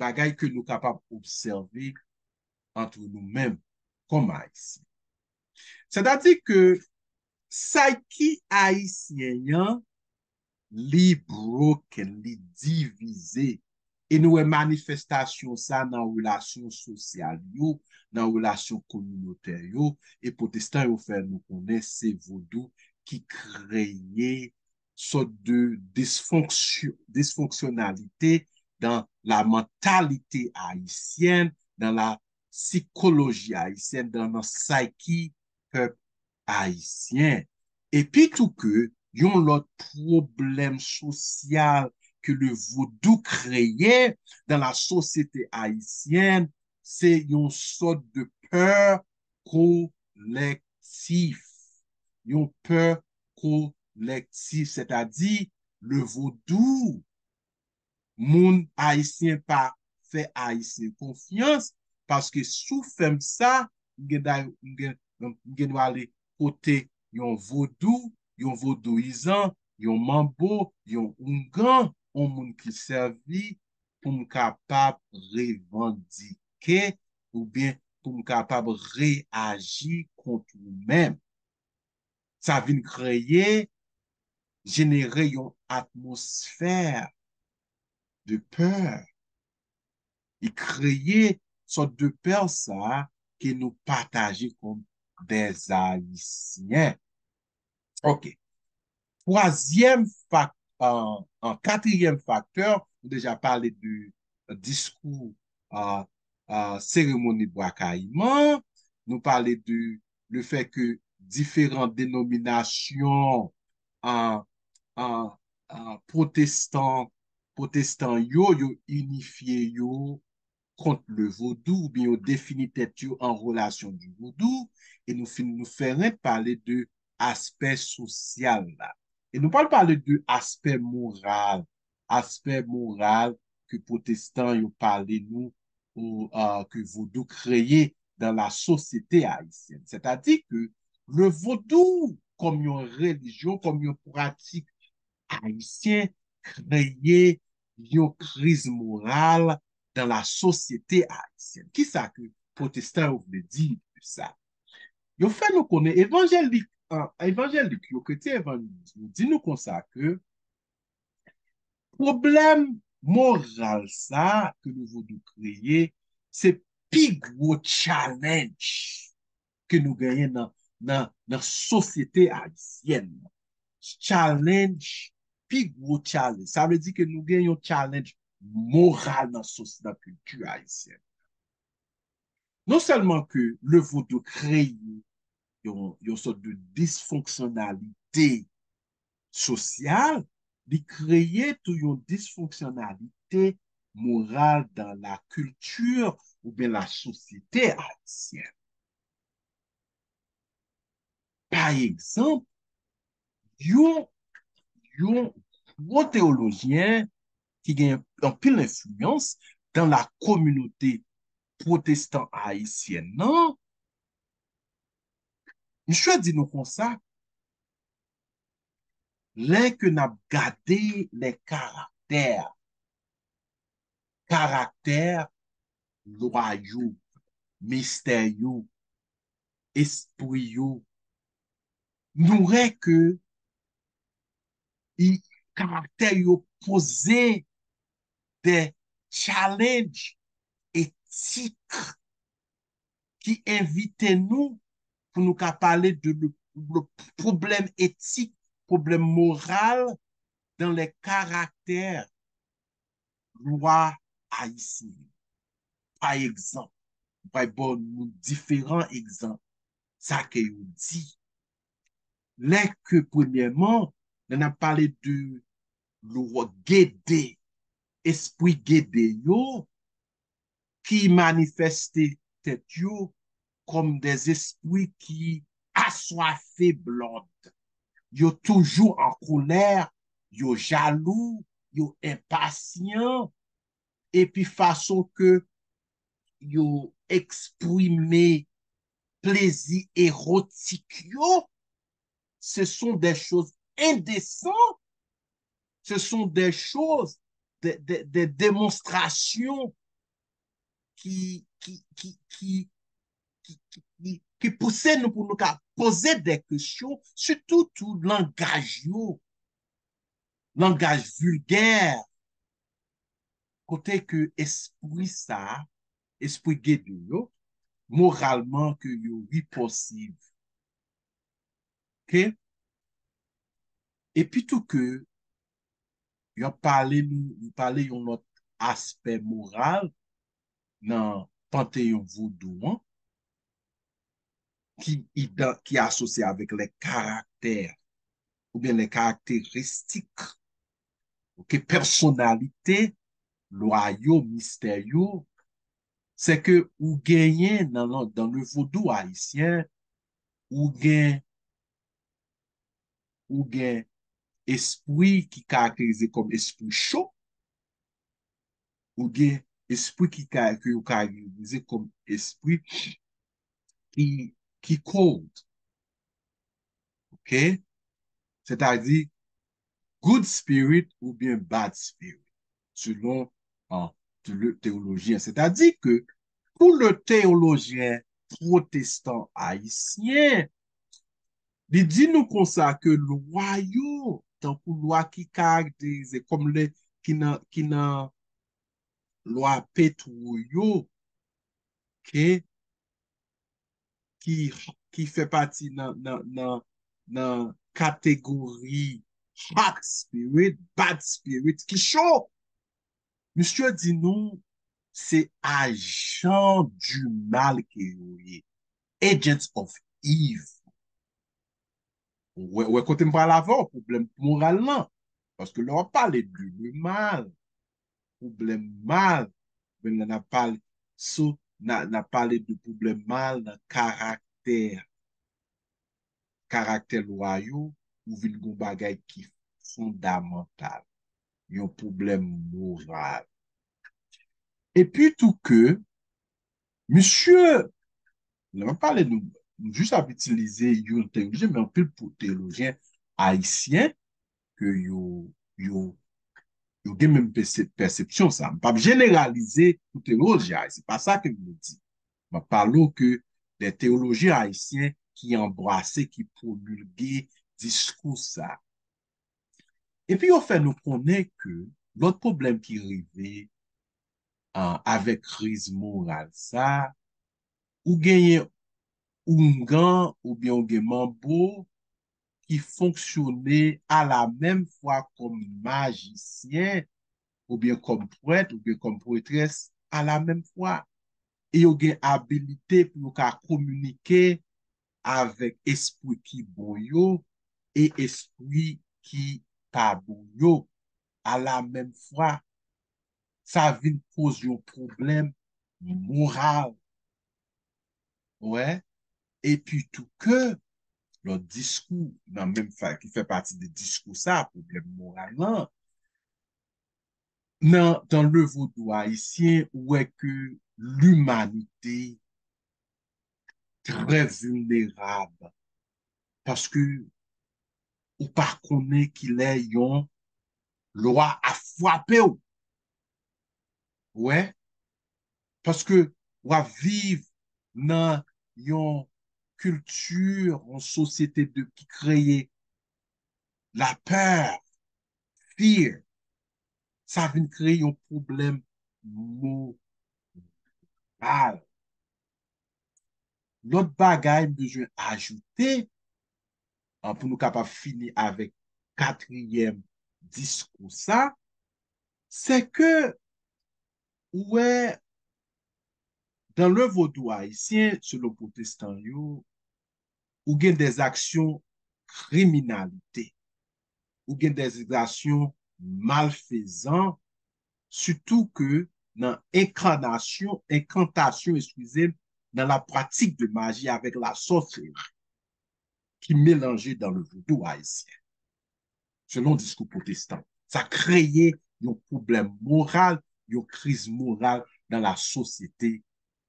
Bagay ke nou kapab obsève antre nou menm kòm Ayisyen. Sètadi ke psyche ayisyen an, li broken, li divize. E nou wè manifestasyon sa nan relasyon sosyal yo, nan relasyon kominotè yo, e pwotestan yo fè nou konnen se vodou ki kreye sòt de disfonksyon, disfonksyonalite dans la mentalité haïtienne, dans la psychologie haïtienne, dans la psyche pèp ayisyen. Epi tou ke yon lòt pwoblèm sosyal ke le vodou kreye dans la société haïtienne, se yon sòt de pè kolektif. Yon pè kolektif, sètadi le vodou, moun ayisyen pa fè Ayisyen konfyans, paske sou fè m sa, m gen, m gen, m gen dwa ale kote yon vodou, yon vodouyizan, yon manbo, yon oungan, yon moun ki sèvi pou m kapab revandike oubyen pou m kapab reyaji kont ou menm. Sa vin kreye, jenere yon atmosfè de pè. Li kreye sòt de pè sa ke nou pataje kòm dèzayisyen. Ok. Twazyèm fak, an, an katriyèm faktè, nou deja pale de diskou, a, a, seremoni Bwa Kayiman, nou pale de le fè ke diferan denominasyon an, an, an pwotestan, pwotestan yo, yo inifye yo kont le vodou, oubyen yo defini tèt yo an relasyon di vodou, e nou fin, nou fè rent pale de aspè sosyal la. E nou pral pale de aspè moral, aspè moral ke pwotestan yo pale nou, ou, a, ke vodou kreye dans la société haïtienne. Sètadi ke le vodou kòm yon relijyon, kòm yon pratik ayisyen kreye yon kriz moral dans la société haïtienne. Kisa ke pwotestan yo vle di de sa? Yo fè nou konnen evanjelik, an, evanjelik yo, kretyen evanjelik yo, di nou konsa ke pwoblèm moral sa ke le vodou kreye, se pi gwo challenge ke nou genyen nan, nan, nan sosyete ayisyèn nan. Challenge, pi gwo challenge. Sa vle di ke nou gen yon challenge moral nan sos-, nan kilti ayisyèn. Non sèlman ke le vodou kreye yon, yon sòt de disfonksyonalite sosyal, li kreye tou yon disfonksyonalite moral dans la culture oubyen la sosyete ayisyèn. Pa egzanp, yon, yon gwo teyolojyen ki gen anpil enfliyans dans la kominote pwotestan ayisyèn nan, misye di nou konsa, lè ke n ap gade les caractères, karaktè lwa yo, mistè yo, espri yo, nou wè ke i, karaktè yo poze de challenge etik ki envite nou pou nou ka pale de le, le pwoblèm etik, pwoblèm moral dans les caractères lwa ayisyen. Pa egzanp, m pral ba nou diferan egzanp sa ke yo di. Lè ke premyèman, lè n ap pale de lwa Gede, espri Gede yo, ki manifeste tèt yo kòm des esprits ki aswafe blòd. Yo toujou an kolè, yo jalou, yo enpasyan, epi fason ke yo eksprime plezi erotik yo, ce sont des choses indécentes, ce sont des choses, des, des, des démonstrations qui, qui, qui, qui, qui, qui, qui, qui pouse nou pou nou ka poze de kesyon, sitou tou langaj yo, langaj vilgè, kote ke espri sa, espri Gede yo, moralman ke yo repulsive. Ok? Epi tou ke yo pale nou, yo pale yon lòt aspè moral nan panteyon vodou an, ki, idan, ki asosye avèk les caractères oubyen les caractéristiques, ok, pèsonalite, lwa yo, mistè yo, se ke ou genyen nan, nan, dans le vodou ayisyen, ou gen, ou gen espri ki karakterize kòm espri cho, ou gen espri ki ka, ke yo karakterize kòm espri ki, ki cold. Ok? Sètadi, good spirit oubyen bad spirit, selon, ah, le théologien. Sètadi ke pou le teyolojyen pwotestan ayisyen, li di nou konsa ke lwa yo, tankou lwa ki karakterize kòm le, ki nan, ki nan lwa Petwo yo, ok, ki, ki fè pati nan, nan, nan, nan kategori hot spirit, bad spirit, ki cho. Misye di nou, se ajan di mal ke yo ye. Agents of evil. Ou wè, wè kote m pral avè w, pwoblèm moral lan. Paske lè w ap pale de le mal, pwoblèm mal, men la n ap pale, so, n a, n ap pale de pwoblèm mal nan karaktè, karaktè lwa yo, ou vin gon bagay ki fondamantal, yon pwoblèm moral. Epi tou ke, misye, lè m ap pale nou, m jis ap itilize yon teyolojyen, men anpil pou teyolojyen ayisyen ke yo, yo, yo gen menm pèse-, pèsepsyon sa. M p ap jeneralize pou teyolojyen ayisyen, se pa sa ke m vle di. M ap pale w ke de teyolojyen ayisyen ki anbrase, ki pwomilge diskou sa. Epi yo fè nou konnen ke lòt pwoblèm ki rive, ah, avèk kriz moral sa, ou genyen oungan oubyen ou gen manbo ki fonksyone a la menm fwa kòm majisyen, oubyen kòm prèt, oubyen kòm pretrès, a la menm fwa. E yo gen abilite pou yo ka kominike avèk espri ki bon yo e espri ki pa bon yo a la menm fwa. Sa vin poze yon pwoblèm moral. Wè, epi tou ke lòt diskou nan menm fa, ki fè pati de diskou sa, pwoblèm moral lan, nan, dans le vodou haïtien, ou wè ke limanite trè vilnerab. Paske ou pa konnen kilè yon lwa ap frape w. Wè, paske w ap viv nan yon kilti, yon sosyete de, ki kreye lapè, fear. Sa vin kreye yon pwoblèm moral. Lòt bagay m bezwen ajoute, an, pou nou kapab fini avèk katriyèm diskou sa, se ke, ou wè, dans le vodou haïtien, selon pwotestan yo, ou gen des actions kriminalite, ou gen des actions malfezan, sitou ke nan enkanasyon, enkantasyon, eskize m, dans la pratique de magie avec la sorcellerie, ki melanje dans le vodou haïtien. Selon diskou pwotestan, sa kreye yon pwoblèm moral, yon kriz moral dans la société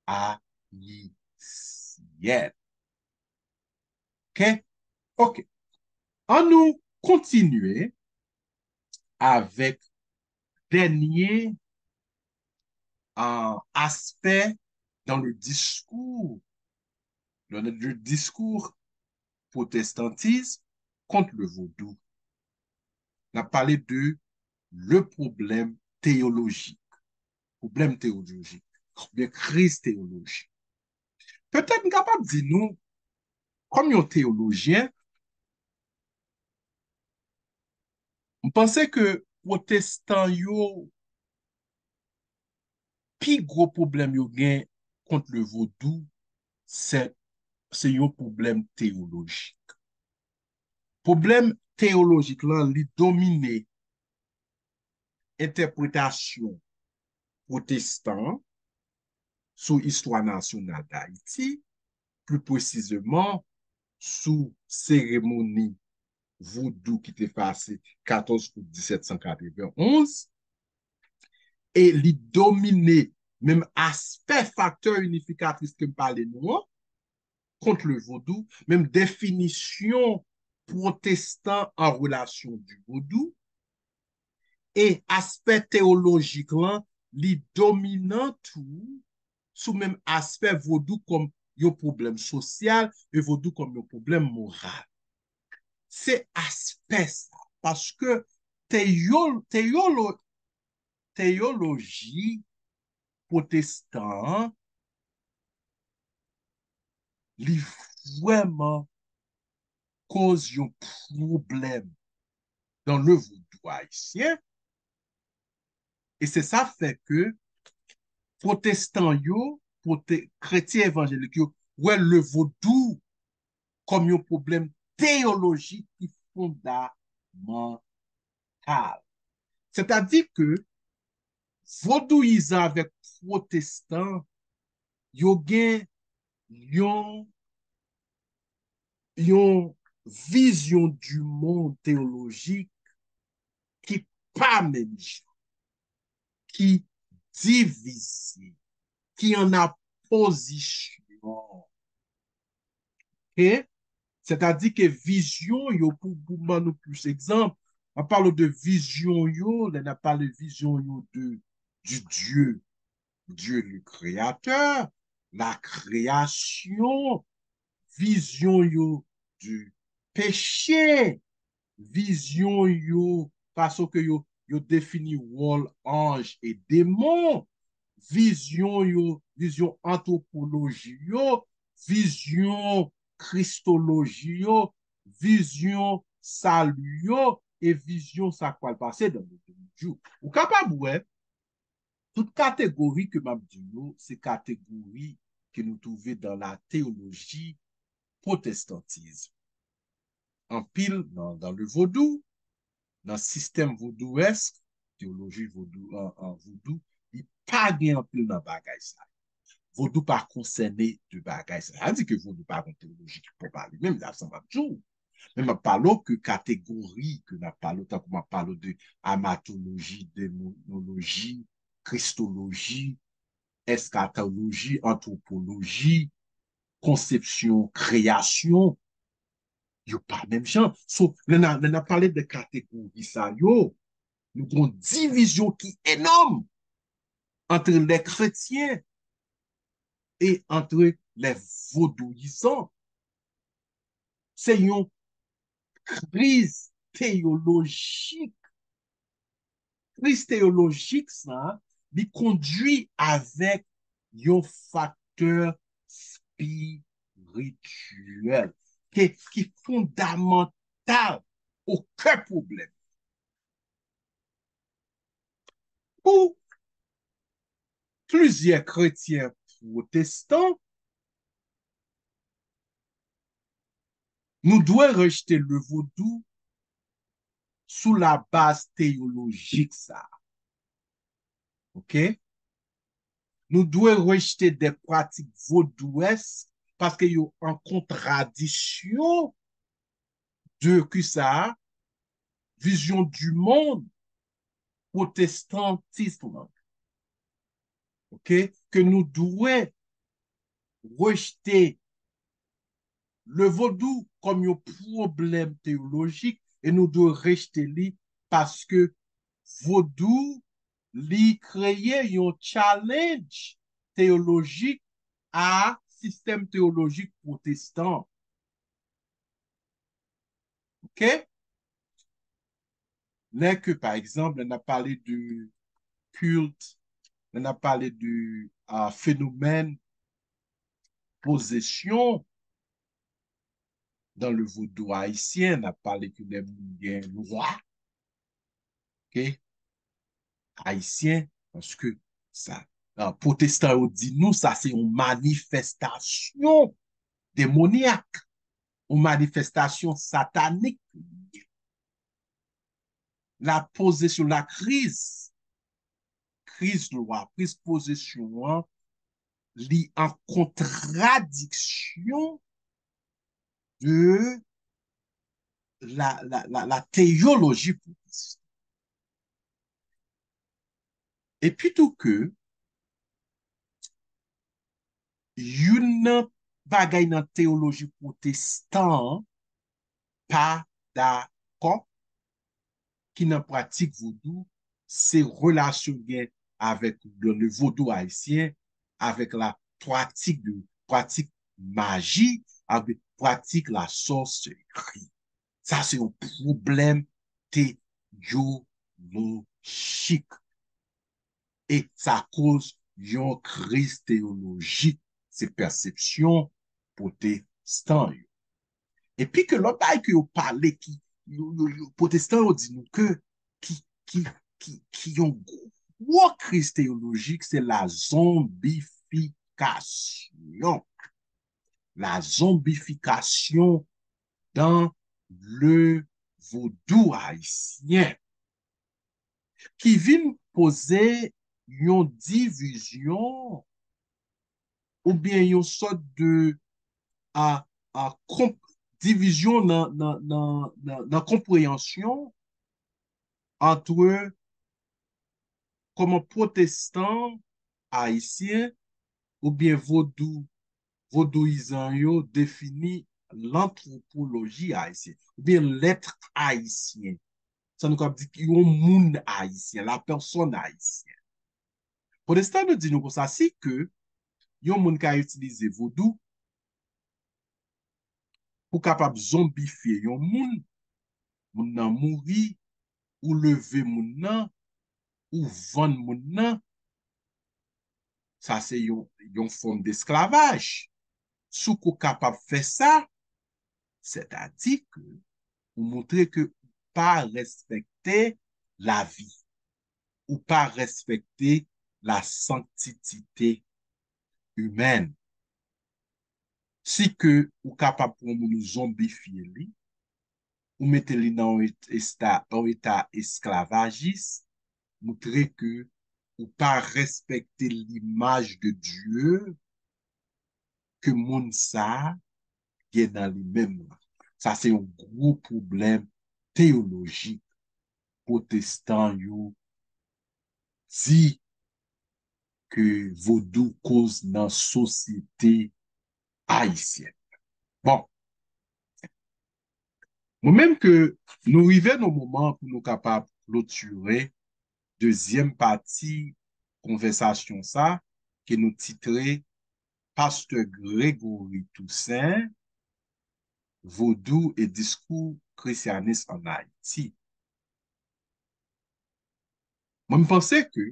haïtienne. Ok? Ok. Ann nou kontinye avèk dènye, euh, aspè dans le discours, dans le discours protestantisme contre le vodou. N ap pale de le problème théologique. Pwoblèm teyolojik, oubyen kriz teyolojik. Petèt m kapab di nou, kòm yon teyolojyen, m panse ke pwotestan yo, pi gwo pwoblèm yo gen kont le vodou, se, se yon pwoblèm teyolojik. Pwoblèm teyolojik lan, li domine entèpretasyon pwotestan sou istwa nasyonal Dayiti, pli presizeman sou seremoni vodou ki te pase katòz out disèt san katrevenn onz, e li domine menm aspè faktè inifikatris ke m pale nou an, kont le vodou, menm definisyon pwotestan an relasyon di vodou, e aspè teyolojik lan, li dominan tou sou menm aspè vodou kòm yon pwoblèm sosyal e vodou kòm yon pwoblèm moral. Se aspè sa, paske teyol-, teyolo-, teyoloji pwotestan an, li vrèman koz yon pwoblèm dans le vodou haïtien. E se sa fè ke pwotestan yo, pwote-, kretyen evanjelik yo, wè le vodou kòm yon pwoblèm teyolojik ki fondamantal. Sètadi ke vodouyizan avèk pwotestan, yo gen yon, yon vizyon di mond teyolojik ki pa menm jan, ki divize, ki an apozisyon. Ok? Sètadi ke vizyon yo, pou, pou ban nou plis egzanp, an pale de vizyon yo, lè n ap pale vizyon yo de, du Dieu, Dieu le créateur, la création, vizyon yo de peche, vizyon yo, fason ke yo, yo defini wòl anj e demon, vizyon yo, vizyon antwopoloji yo, vizyon kristoloji yo, vizyon sali yo, e vizyon sa k pral pase dans le dernier jour. Ou kapab wè, tout kategori ke m ap di nou, se kategori ke nou twouve dans la théologie protestantisme. Anpil nan, dans le vodou, nan sistèm vodouyèsk, teyoloji vodou, an, an vodou, li pa gen anpil nan bagay sa. Vodou pa konsène de bagay sa. Sa di ke vodou pa gen teyoloji ki pwòp a li menm, sa sanble ap di w. Men m ap pale w ke kategori ke n ap pale w, tankou m ap pale w de amatoloji, demonoloji, kristoloji, eskatoloji, antwopoloji, konsepsyon kreyasyon, yo pa menm jan. So, lè n a, lè n ap pale de kategori sa yo, nou gen yon divizyon ki enòm entre les chrétiens et entre les vodouyizan. Se yon kriz teyolojik. Kriz teyolojik sa, li kondui avèk yon faktè espirityèl ki, ki fondamantal o kè pwoblèm. Pou plizyè kretyen pwotestan, nou dwe rejte le vodou sou la baz teyolojik sa. Oke? Nou dwe rejte de pratik vodouès paske yo an kontradisyon de ki sa, vizyon di monn pwotestantis lan. Oke? Ke nou dwe rejte le vodou kòm yon pwoblèm teyolojik e nou dwe rejte li paske vodou li kreye yon challenge teyolojik a sistèm teyolojik pwotestan. Oke? Lè ke, pa egzanp, lè n ap pale de kilt, lè n ap pale de uh, fenomèn pozesyon dan le vodou ayisyen, n ap pale ke lè moun gen lwa, oke, ayisyen, paske sa, uh, pwotestan yo di nou sa se yon manifestasyon demonyak, yon manifestasyon satanik. La pozisyon, la kriz, kriz lwa, kriz pozisyon an, li an kontradiksyon de la, la, la, la teyoloji pwotestan. Epi tou ke youn nan bagay nan teyoloji pwotestan an pa dakò ki nan pratik vodou, se relasyon gen avèk le, le vodou ayisyen, avèk la pratik de, pratik maji, avèk pratik la sòseri. Sa se yon pwoblèm teyolojik. E sa koz yon kriz teyolojik, se pèsepsyon pwotestan yo. Epi ke lòt bagay ke yo pale ki, yo, yo, yo, pwotestan yo di nou ke ki, ki, ki, ki yon gwo kriz teyolojik, se la zonbifikasyon. La zonbifikasyon dan le vodou ayisyen ki vin poze yon divizyon oubyen yon sòt de a, a, konp, divizyon nan, nan, nan, nan, nan konpreyansyon antre kòman pwotestan ayisyen oubyen vodou, vodouyizan yo defini lantwopoloji ayisyen oubyen lèt ayisyen. Sa nou kab di yon moun ayisyen, la pèsòn ayisyen. Pwotestan yo di nou konsa, si ke yon moun ka itilize vodou pou kapab zonbifye yon moun, moun nan mouri, ou leve moun nan, ou vann moun nan, sa se yon, yon fòm desklavaj. Si w ko kapab fè sa, sètadi ke ou montre ke ou pa respekte lavi, ou pa respekte la sanctité humaine. Si ke ou kapab pran moun ou zonbifye li, ou mete li nan yon eta, yon eta esklavajis, montre ke ou pa respekte limaj de Dye ke moun sa a gen nan li menm lan. Sa se yon gwo pwoblèm teyolojik pwotestan yo di ke vodou koz nan sosyete ayisyèn. Bon, mwen menm ke nou rive nan moman pou nou kapab klotire dezyèm pati konvèsasyon sa ke nou titre Pastè Gregory Toussaint, Vodou e diskou krisyanis ann Ayiti. Mwen, m panse ke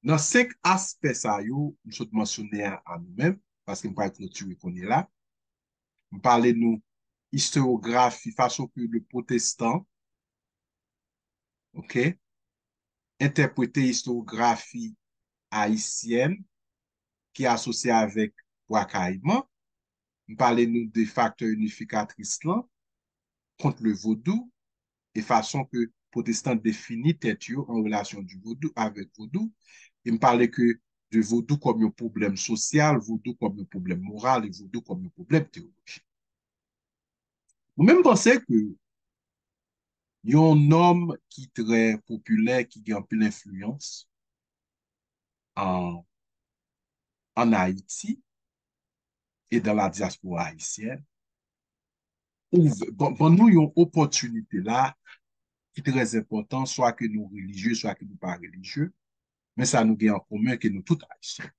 nan senk aspè sa yo, m sot mansyone a, a nou menm, paske m pral klotire kounye la, m pale nou istoyografi, fason ke le pwotestan, ok, entèprete istoyografi ayisyèn ki asosye avèk Bwa Kayiman. M pale nou de faktè inifikatris lan kont le vodou e fason ke pwotestan defini tèt yo an relasyon di vodou avèk vodou. E m pale ke de vodou kòm yon pwoblèm sosyal, vodou kòm yon pwoblèm moral e vodou kòm yon pwoblèm teyolojik. Mwen menm, m panse ke yon nonm ki trè popilè, ki gen anpil enfliyans an, an Ayiti e dans la diaspora haïtienne, ouv-, ban, ban nou yon opòtinite la ki trè enpòtan, swa ke nou relijye, swa ke nou pa relijye, men sa nou gen an komen ke nou tout ayisyen.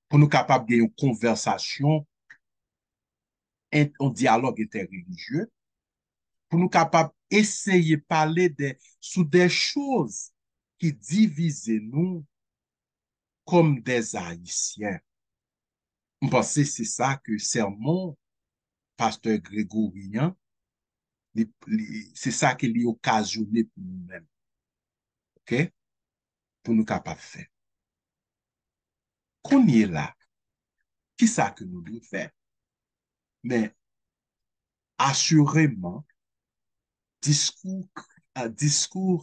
Pou nou kapab gen yon konvèsasyon, en-, yon dyalòg entèrelijye, pou nou kapab eseye pale de, sou de choz ki divize nou kòm de Ayisyen. M panse se sa ke sèmon pastè Gregory an, li, li, se sa ke li okazyone pou nou menm. Ok? Pou nou kapab fè. Kounye la, ki sa ke nou dwe fè? Men, asireman, diskou, a, diskou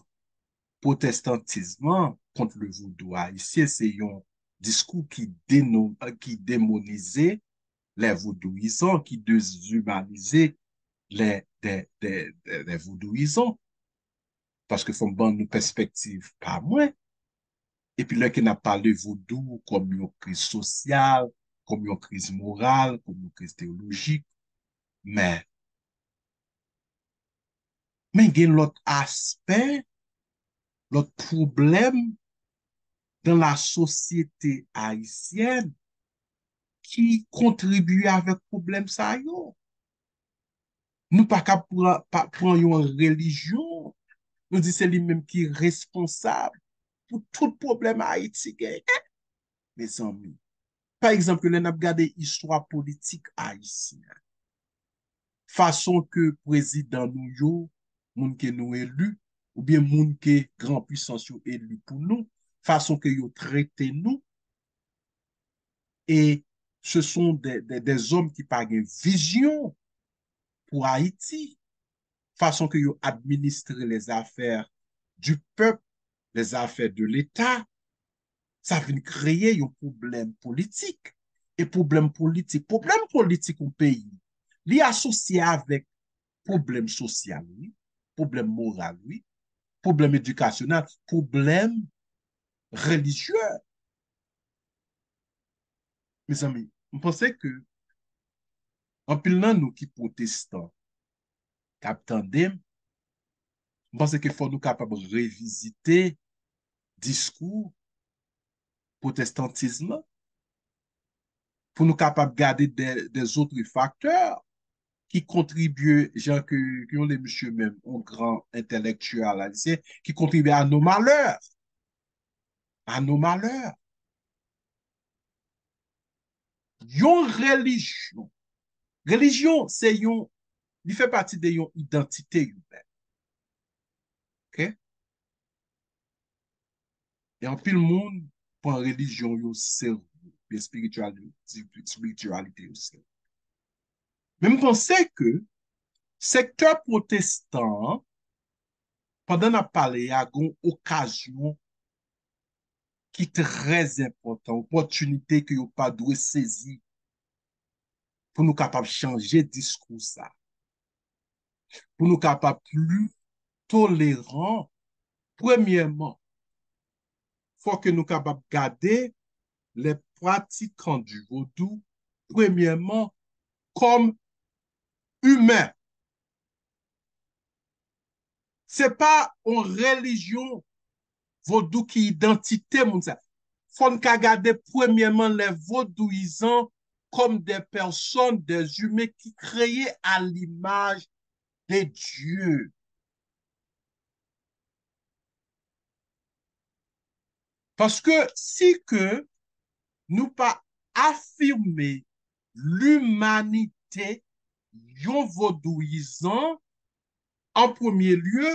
pwotestantis lan kont le vodou ayisyen, se yon diskou ki deno-, ki demonize les vodouyizan, ki dezimanize les, des, des, des, des vodouyizan. Paske fò m ban nou pèspektiv pa mwen. Epi lè ke n ap pale vodou kòm yon kriz sosyal, kòm yon kriz moral, kòm yon kriz teyolojik, men, men gen lòt aspè, lòt pwoblèm dans la société haïtienne ki kontribye avèk pwoblèm sa yo. Nou pa ka pran, pa, pran yon relijyon, nou di se li menm ki responsab pou tout pwoblèm Ayiti genyen. Mezanmi, pa egzanp, lè n ap gade istwa politik ayisyen, fason ke prezidan nou yo, moun ke nou eli, oubyen moun ke gran pwisans yo eli pou nou, fason ke yo trete nou, e ce sont des, des, des hommes ki pa gen vizyon pou Ayiti, fason ke yo administre les affaires du peuple, les affaires de l'État, sa vin kreye yon pwoblèm politik. E pwoblèm politik, pwoblèm politik yon peyi, li asosye avèk pwoblèm sosyal, wi, pwoblèm moral, wi, pwoblèm edikasyonèl, pwoblèm relijye. Mezanmi, m panse ke anpil nan nou ki pwotestan, k ap tande m, m panse ke fò nou kapab revizite diskou pwotestantis lan, pou nou kapab gade de, de zòt faktè ki kontribye, jan ke, ke yon de misye menm, yon gran entèlektyèl ayisyen, ki kontribye à nos malheurs. À nos malheurs. Yon relijyon. Relijyon, se yon, li fè pati de yon idantite imen. Ok? E anpil moun pran relijyon yo serye, espirityal-, espirityalite yo serye. Men m panse ke sektè pwotestan an Pandan n ap pale a, gen yon okazyon ki trè enpòtan, opòtinite ke yo pa dwe sezi pou nou kapab chanje diskou sa, pou nou kapab pli toleran. Premyèman, fò ke nou kapab gade les pratiquants du vodou, premyèman, kòm imen. Se pa yon relijyon vodou ki idantite moun sa. Fò n ka gade premyèman les vodouyizan comme des personnes, des humains qui créés à l'image de Dieu. Paske si ke nou pa afime limanite yon vodouyizan, an premye lye,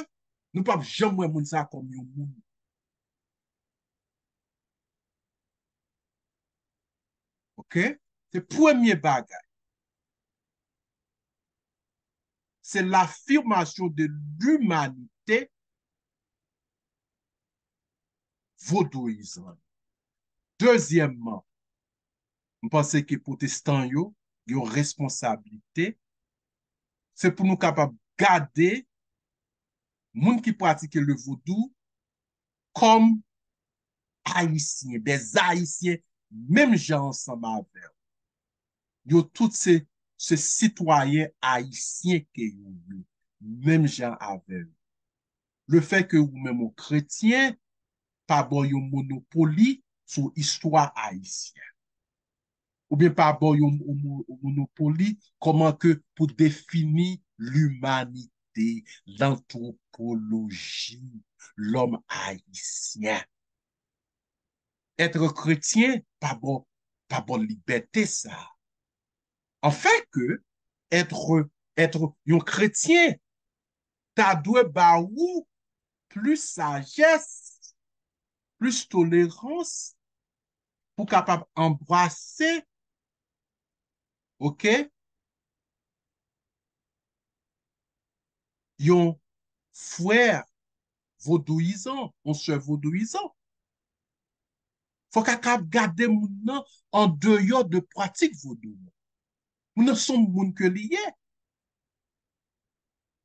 nou p ap janm wè moun sa kòm yon moun. Ok? Se premye bagay. Se l'affirmation de l'humanité vodouyizan. Dezyèmman, m panse ke pwotestan yo gen yon responsablite, se pou nou kapab gade moun ki pratike le vodou kòm Ayisyen, des Ayisyen, menm jan ansanm avè w. Yo tout se, se sitwayen ayisyen ke yo ye, menm jan avè w. Le fè ke ou menm ou kretyen, pa ba w yon monopoli sou istwa ayisyen. Oubyen pa ba w yon, yon, yon monopoli kòman ke pou defini limanite, lantwopoloji, lòm ayisyen. Èt kretyen pa ba w, pa ba w libète sa. Anfen ke èt, èt yon kretyen ta dwe ba ou plis sajès, plis tolerans pou kapab anbrase, ok, yon frè vodouyizan, yon sè vodouyizan. Fòk a ka gade moun nan an deyò de pratik vodou. Moun nan se yon moun ke li ye.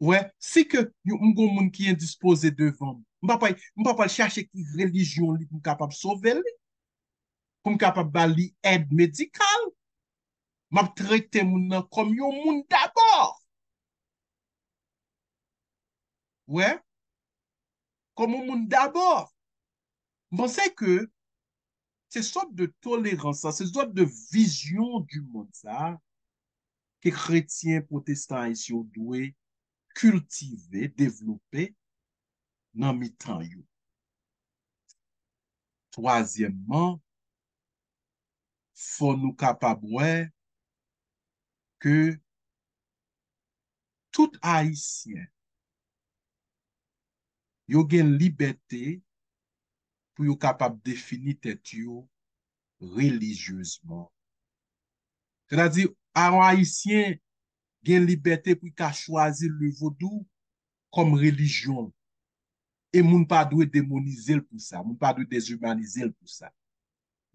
Wè, si ke yon, m gon moun ki endispoze devan m, m pa pral, m pa pral chache ki relijyon li pou m kapab sove li, pou m kapab ba li èd medikal. M ap trete moun nan kòm yon moun dabò. Wè, kòm yon moun dabò. M panse ke se sòt de tolerans sa, se sòt de vizyon di monn sa ke kretyen pwotestan ayisyen yo dwe kiltive, devlope nan mitan yo. Twazyèmman, fò nou kapab wè ke tout Ayisyen, yo gen libète pou yo kapab defini tèt yo relijyezman. Sètadi, a yon Ayisyen gen libète pou l ka chwazi le vodou kòm relijyon l. E moun pa dwe demonize l pou sa, moun pa dwe dezimanize l pou sa.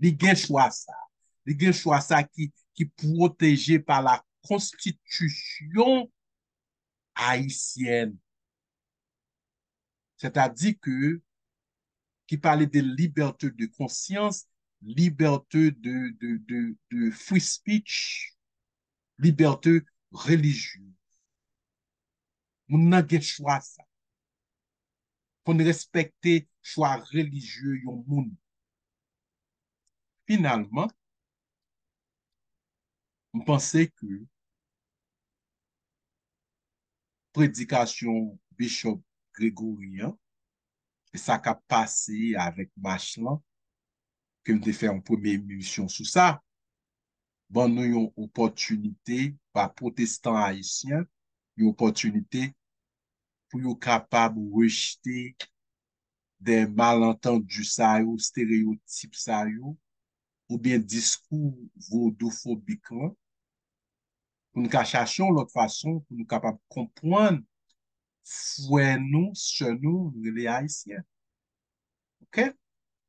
Li gen chwa sa. Li gen chwa sa ki, ki pwoteje pa la konstitisyon ayisyèn. Sètadi ke, ki pale de libète de konsyans, libète de, de, de, de free speech, libète relijye. Moun nan gen chwa sa. Fò n respekte chwa relijye yon moun. Finalman, m panse ke predikasyon Bishop Gregory an, e sa k ap pase avèk mach lan, ke m te fè yon premye emisyon sou sa, ban nou yon opòtinite, ba pwotestan ayisyen yon opòtinite pou yo kapab rejte de malantandi sa yo, estereyotip sa yo, oubyen diskou vodoufobik lan, pou n ka chache yon lòt fason pou nou kapab konprann frè nou, sè nou, rele Ayisyen. Oke?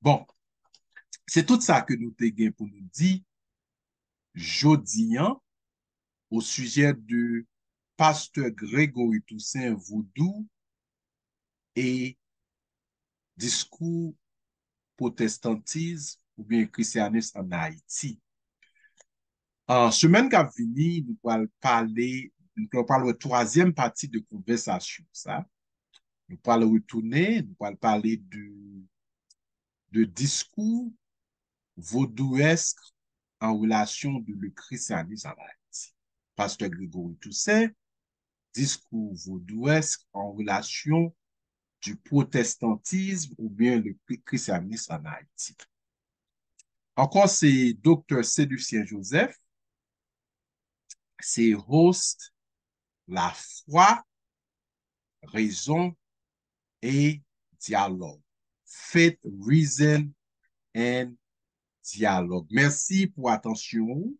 Bon, se tout sa ke nou te gen pou nou di jodi an o sijè de pastè Gregory Toussaint, Vodou e diskou pwotestantis oubyen krisyanis ann Ayiti. An semèn k ap vini, nou pral pale, nou pral wè twazyèm pati de konvèsasyon sa. Nou pral retounen, nou pral pale de, de diskou vodouyèsk an relasyon de le christianisme en Haïti. Pastè Gregory Toussaint, diskou vodouyèsk an relasyon du protestantisme oubyen le christianisme en Haïti. Ankò, se Doktè Célucien Joseph, se host La foi, raison et dialogue. Faith, reason and dialogue. Mèsi pou atansyon ou.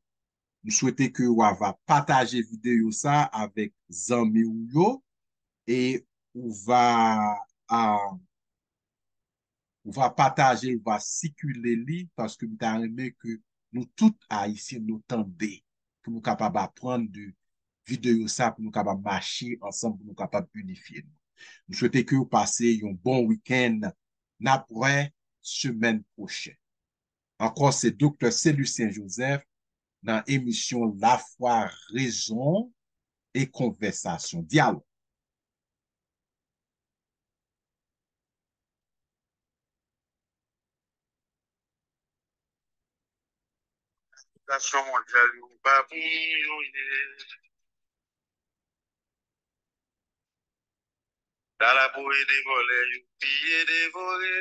M swete ke w a va pataje videyo sa avèk zanmi w yo e ou va, a, ou va pataje l, ou va sikile li, paske m ta renmen ke nou tout Ayisyen nou tande, pou nou kapab aprann de videyo sa, pou nou kapab mache ansanm, pou nou kapab inifye nou. M swete ke w pase yon bon wikenn. N ap wè semèn pwochèn. Ankò, se Doktè Célucien Joseph nan emisyon Lafwa, Rezon e Konvèsasyon, Dyalòg. Nasyon mondyal yo pa pou yo ye. Dalapò e de vòlè yo piye devore.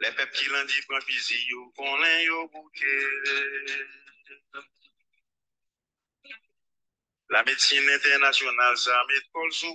Lè pèp ki landi pran fizi yo konnen yo bouke. Lamedsin entènasyonal sa met kò l sou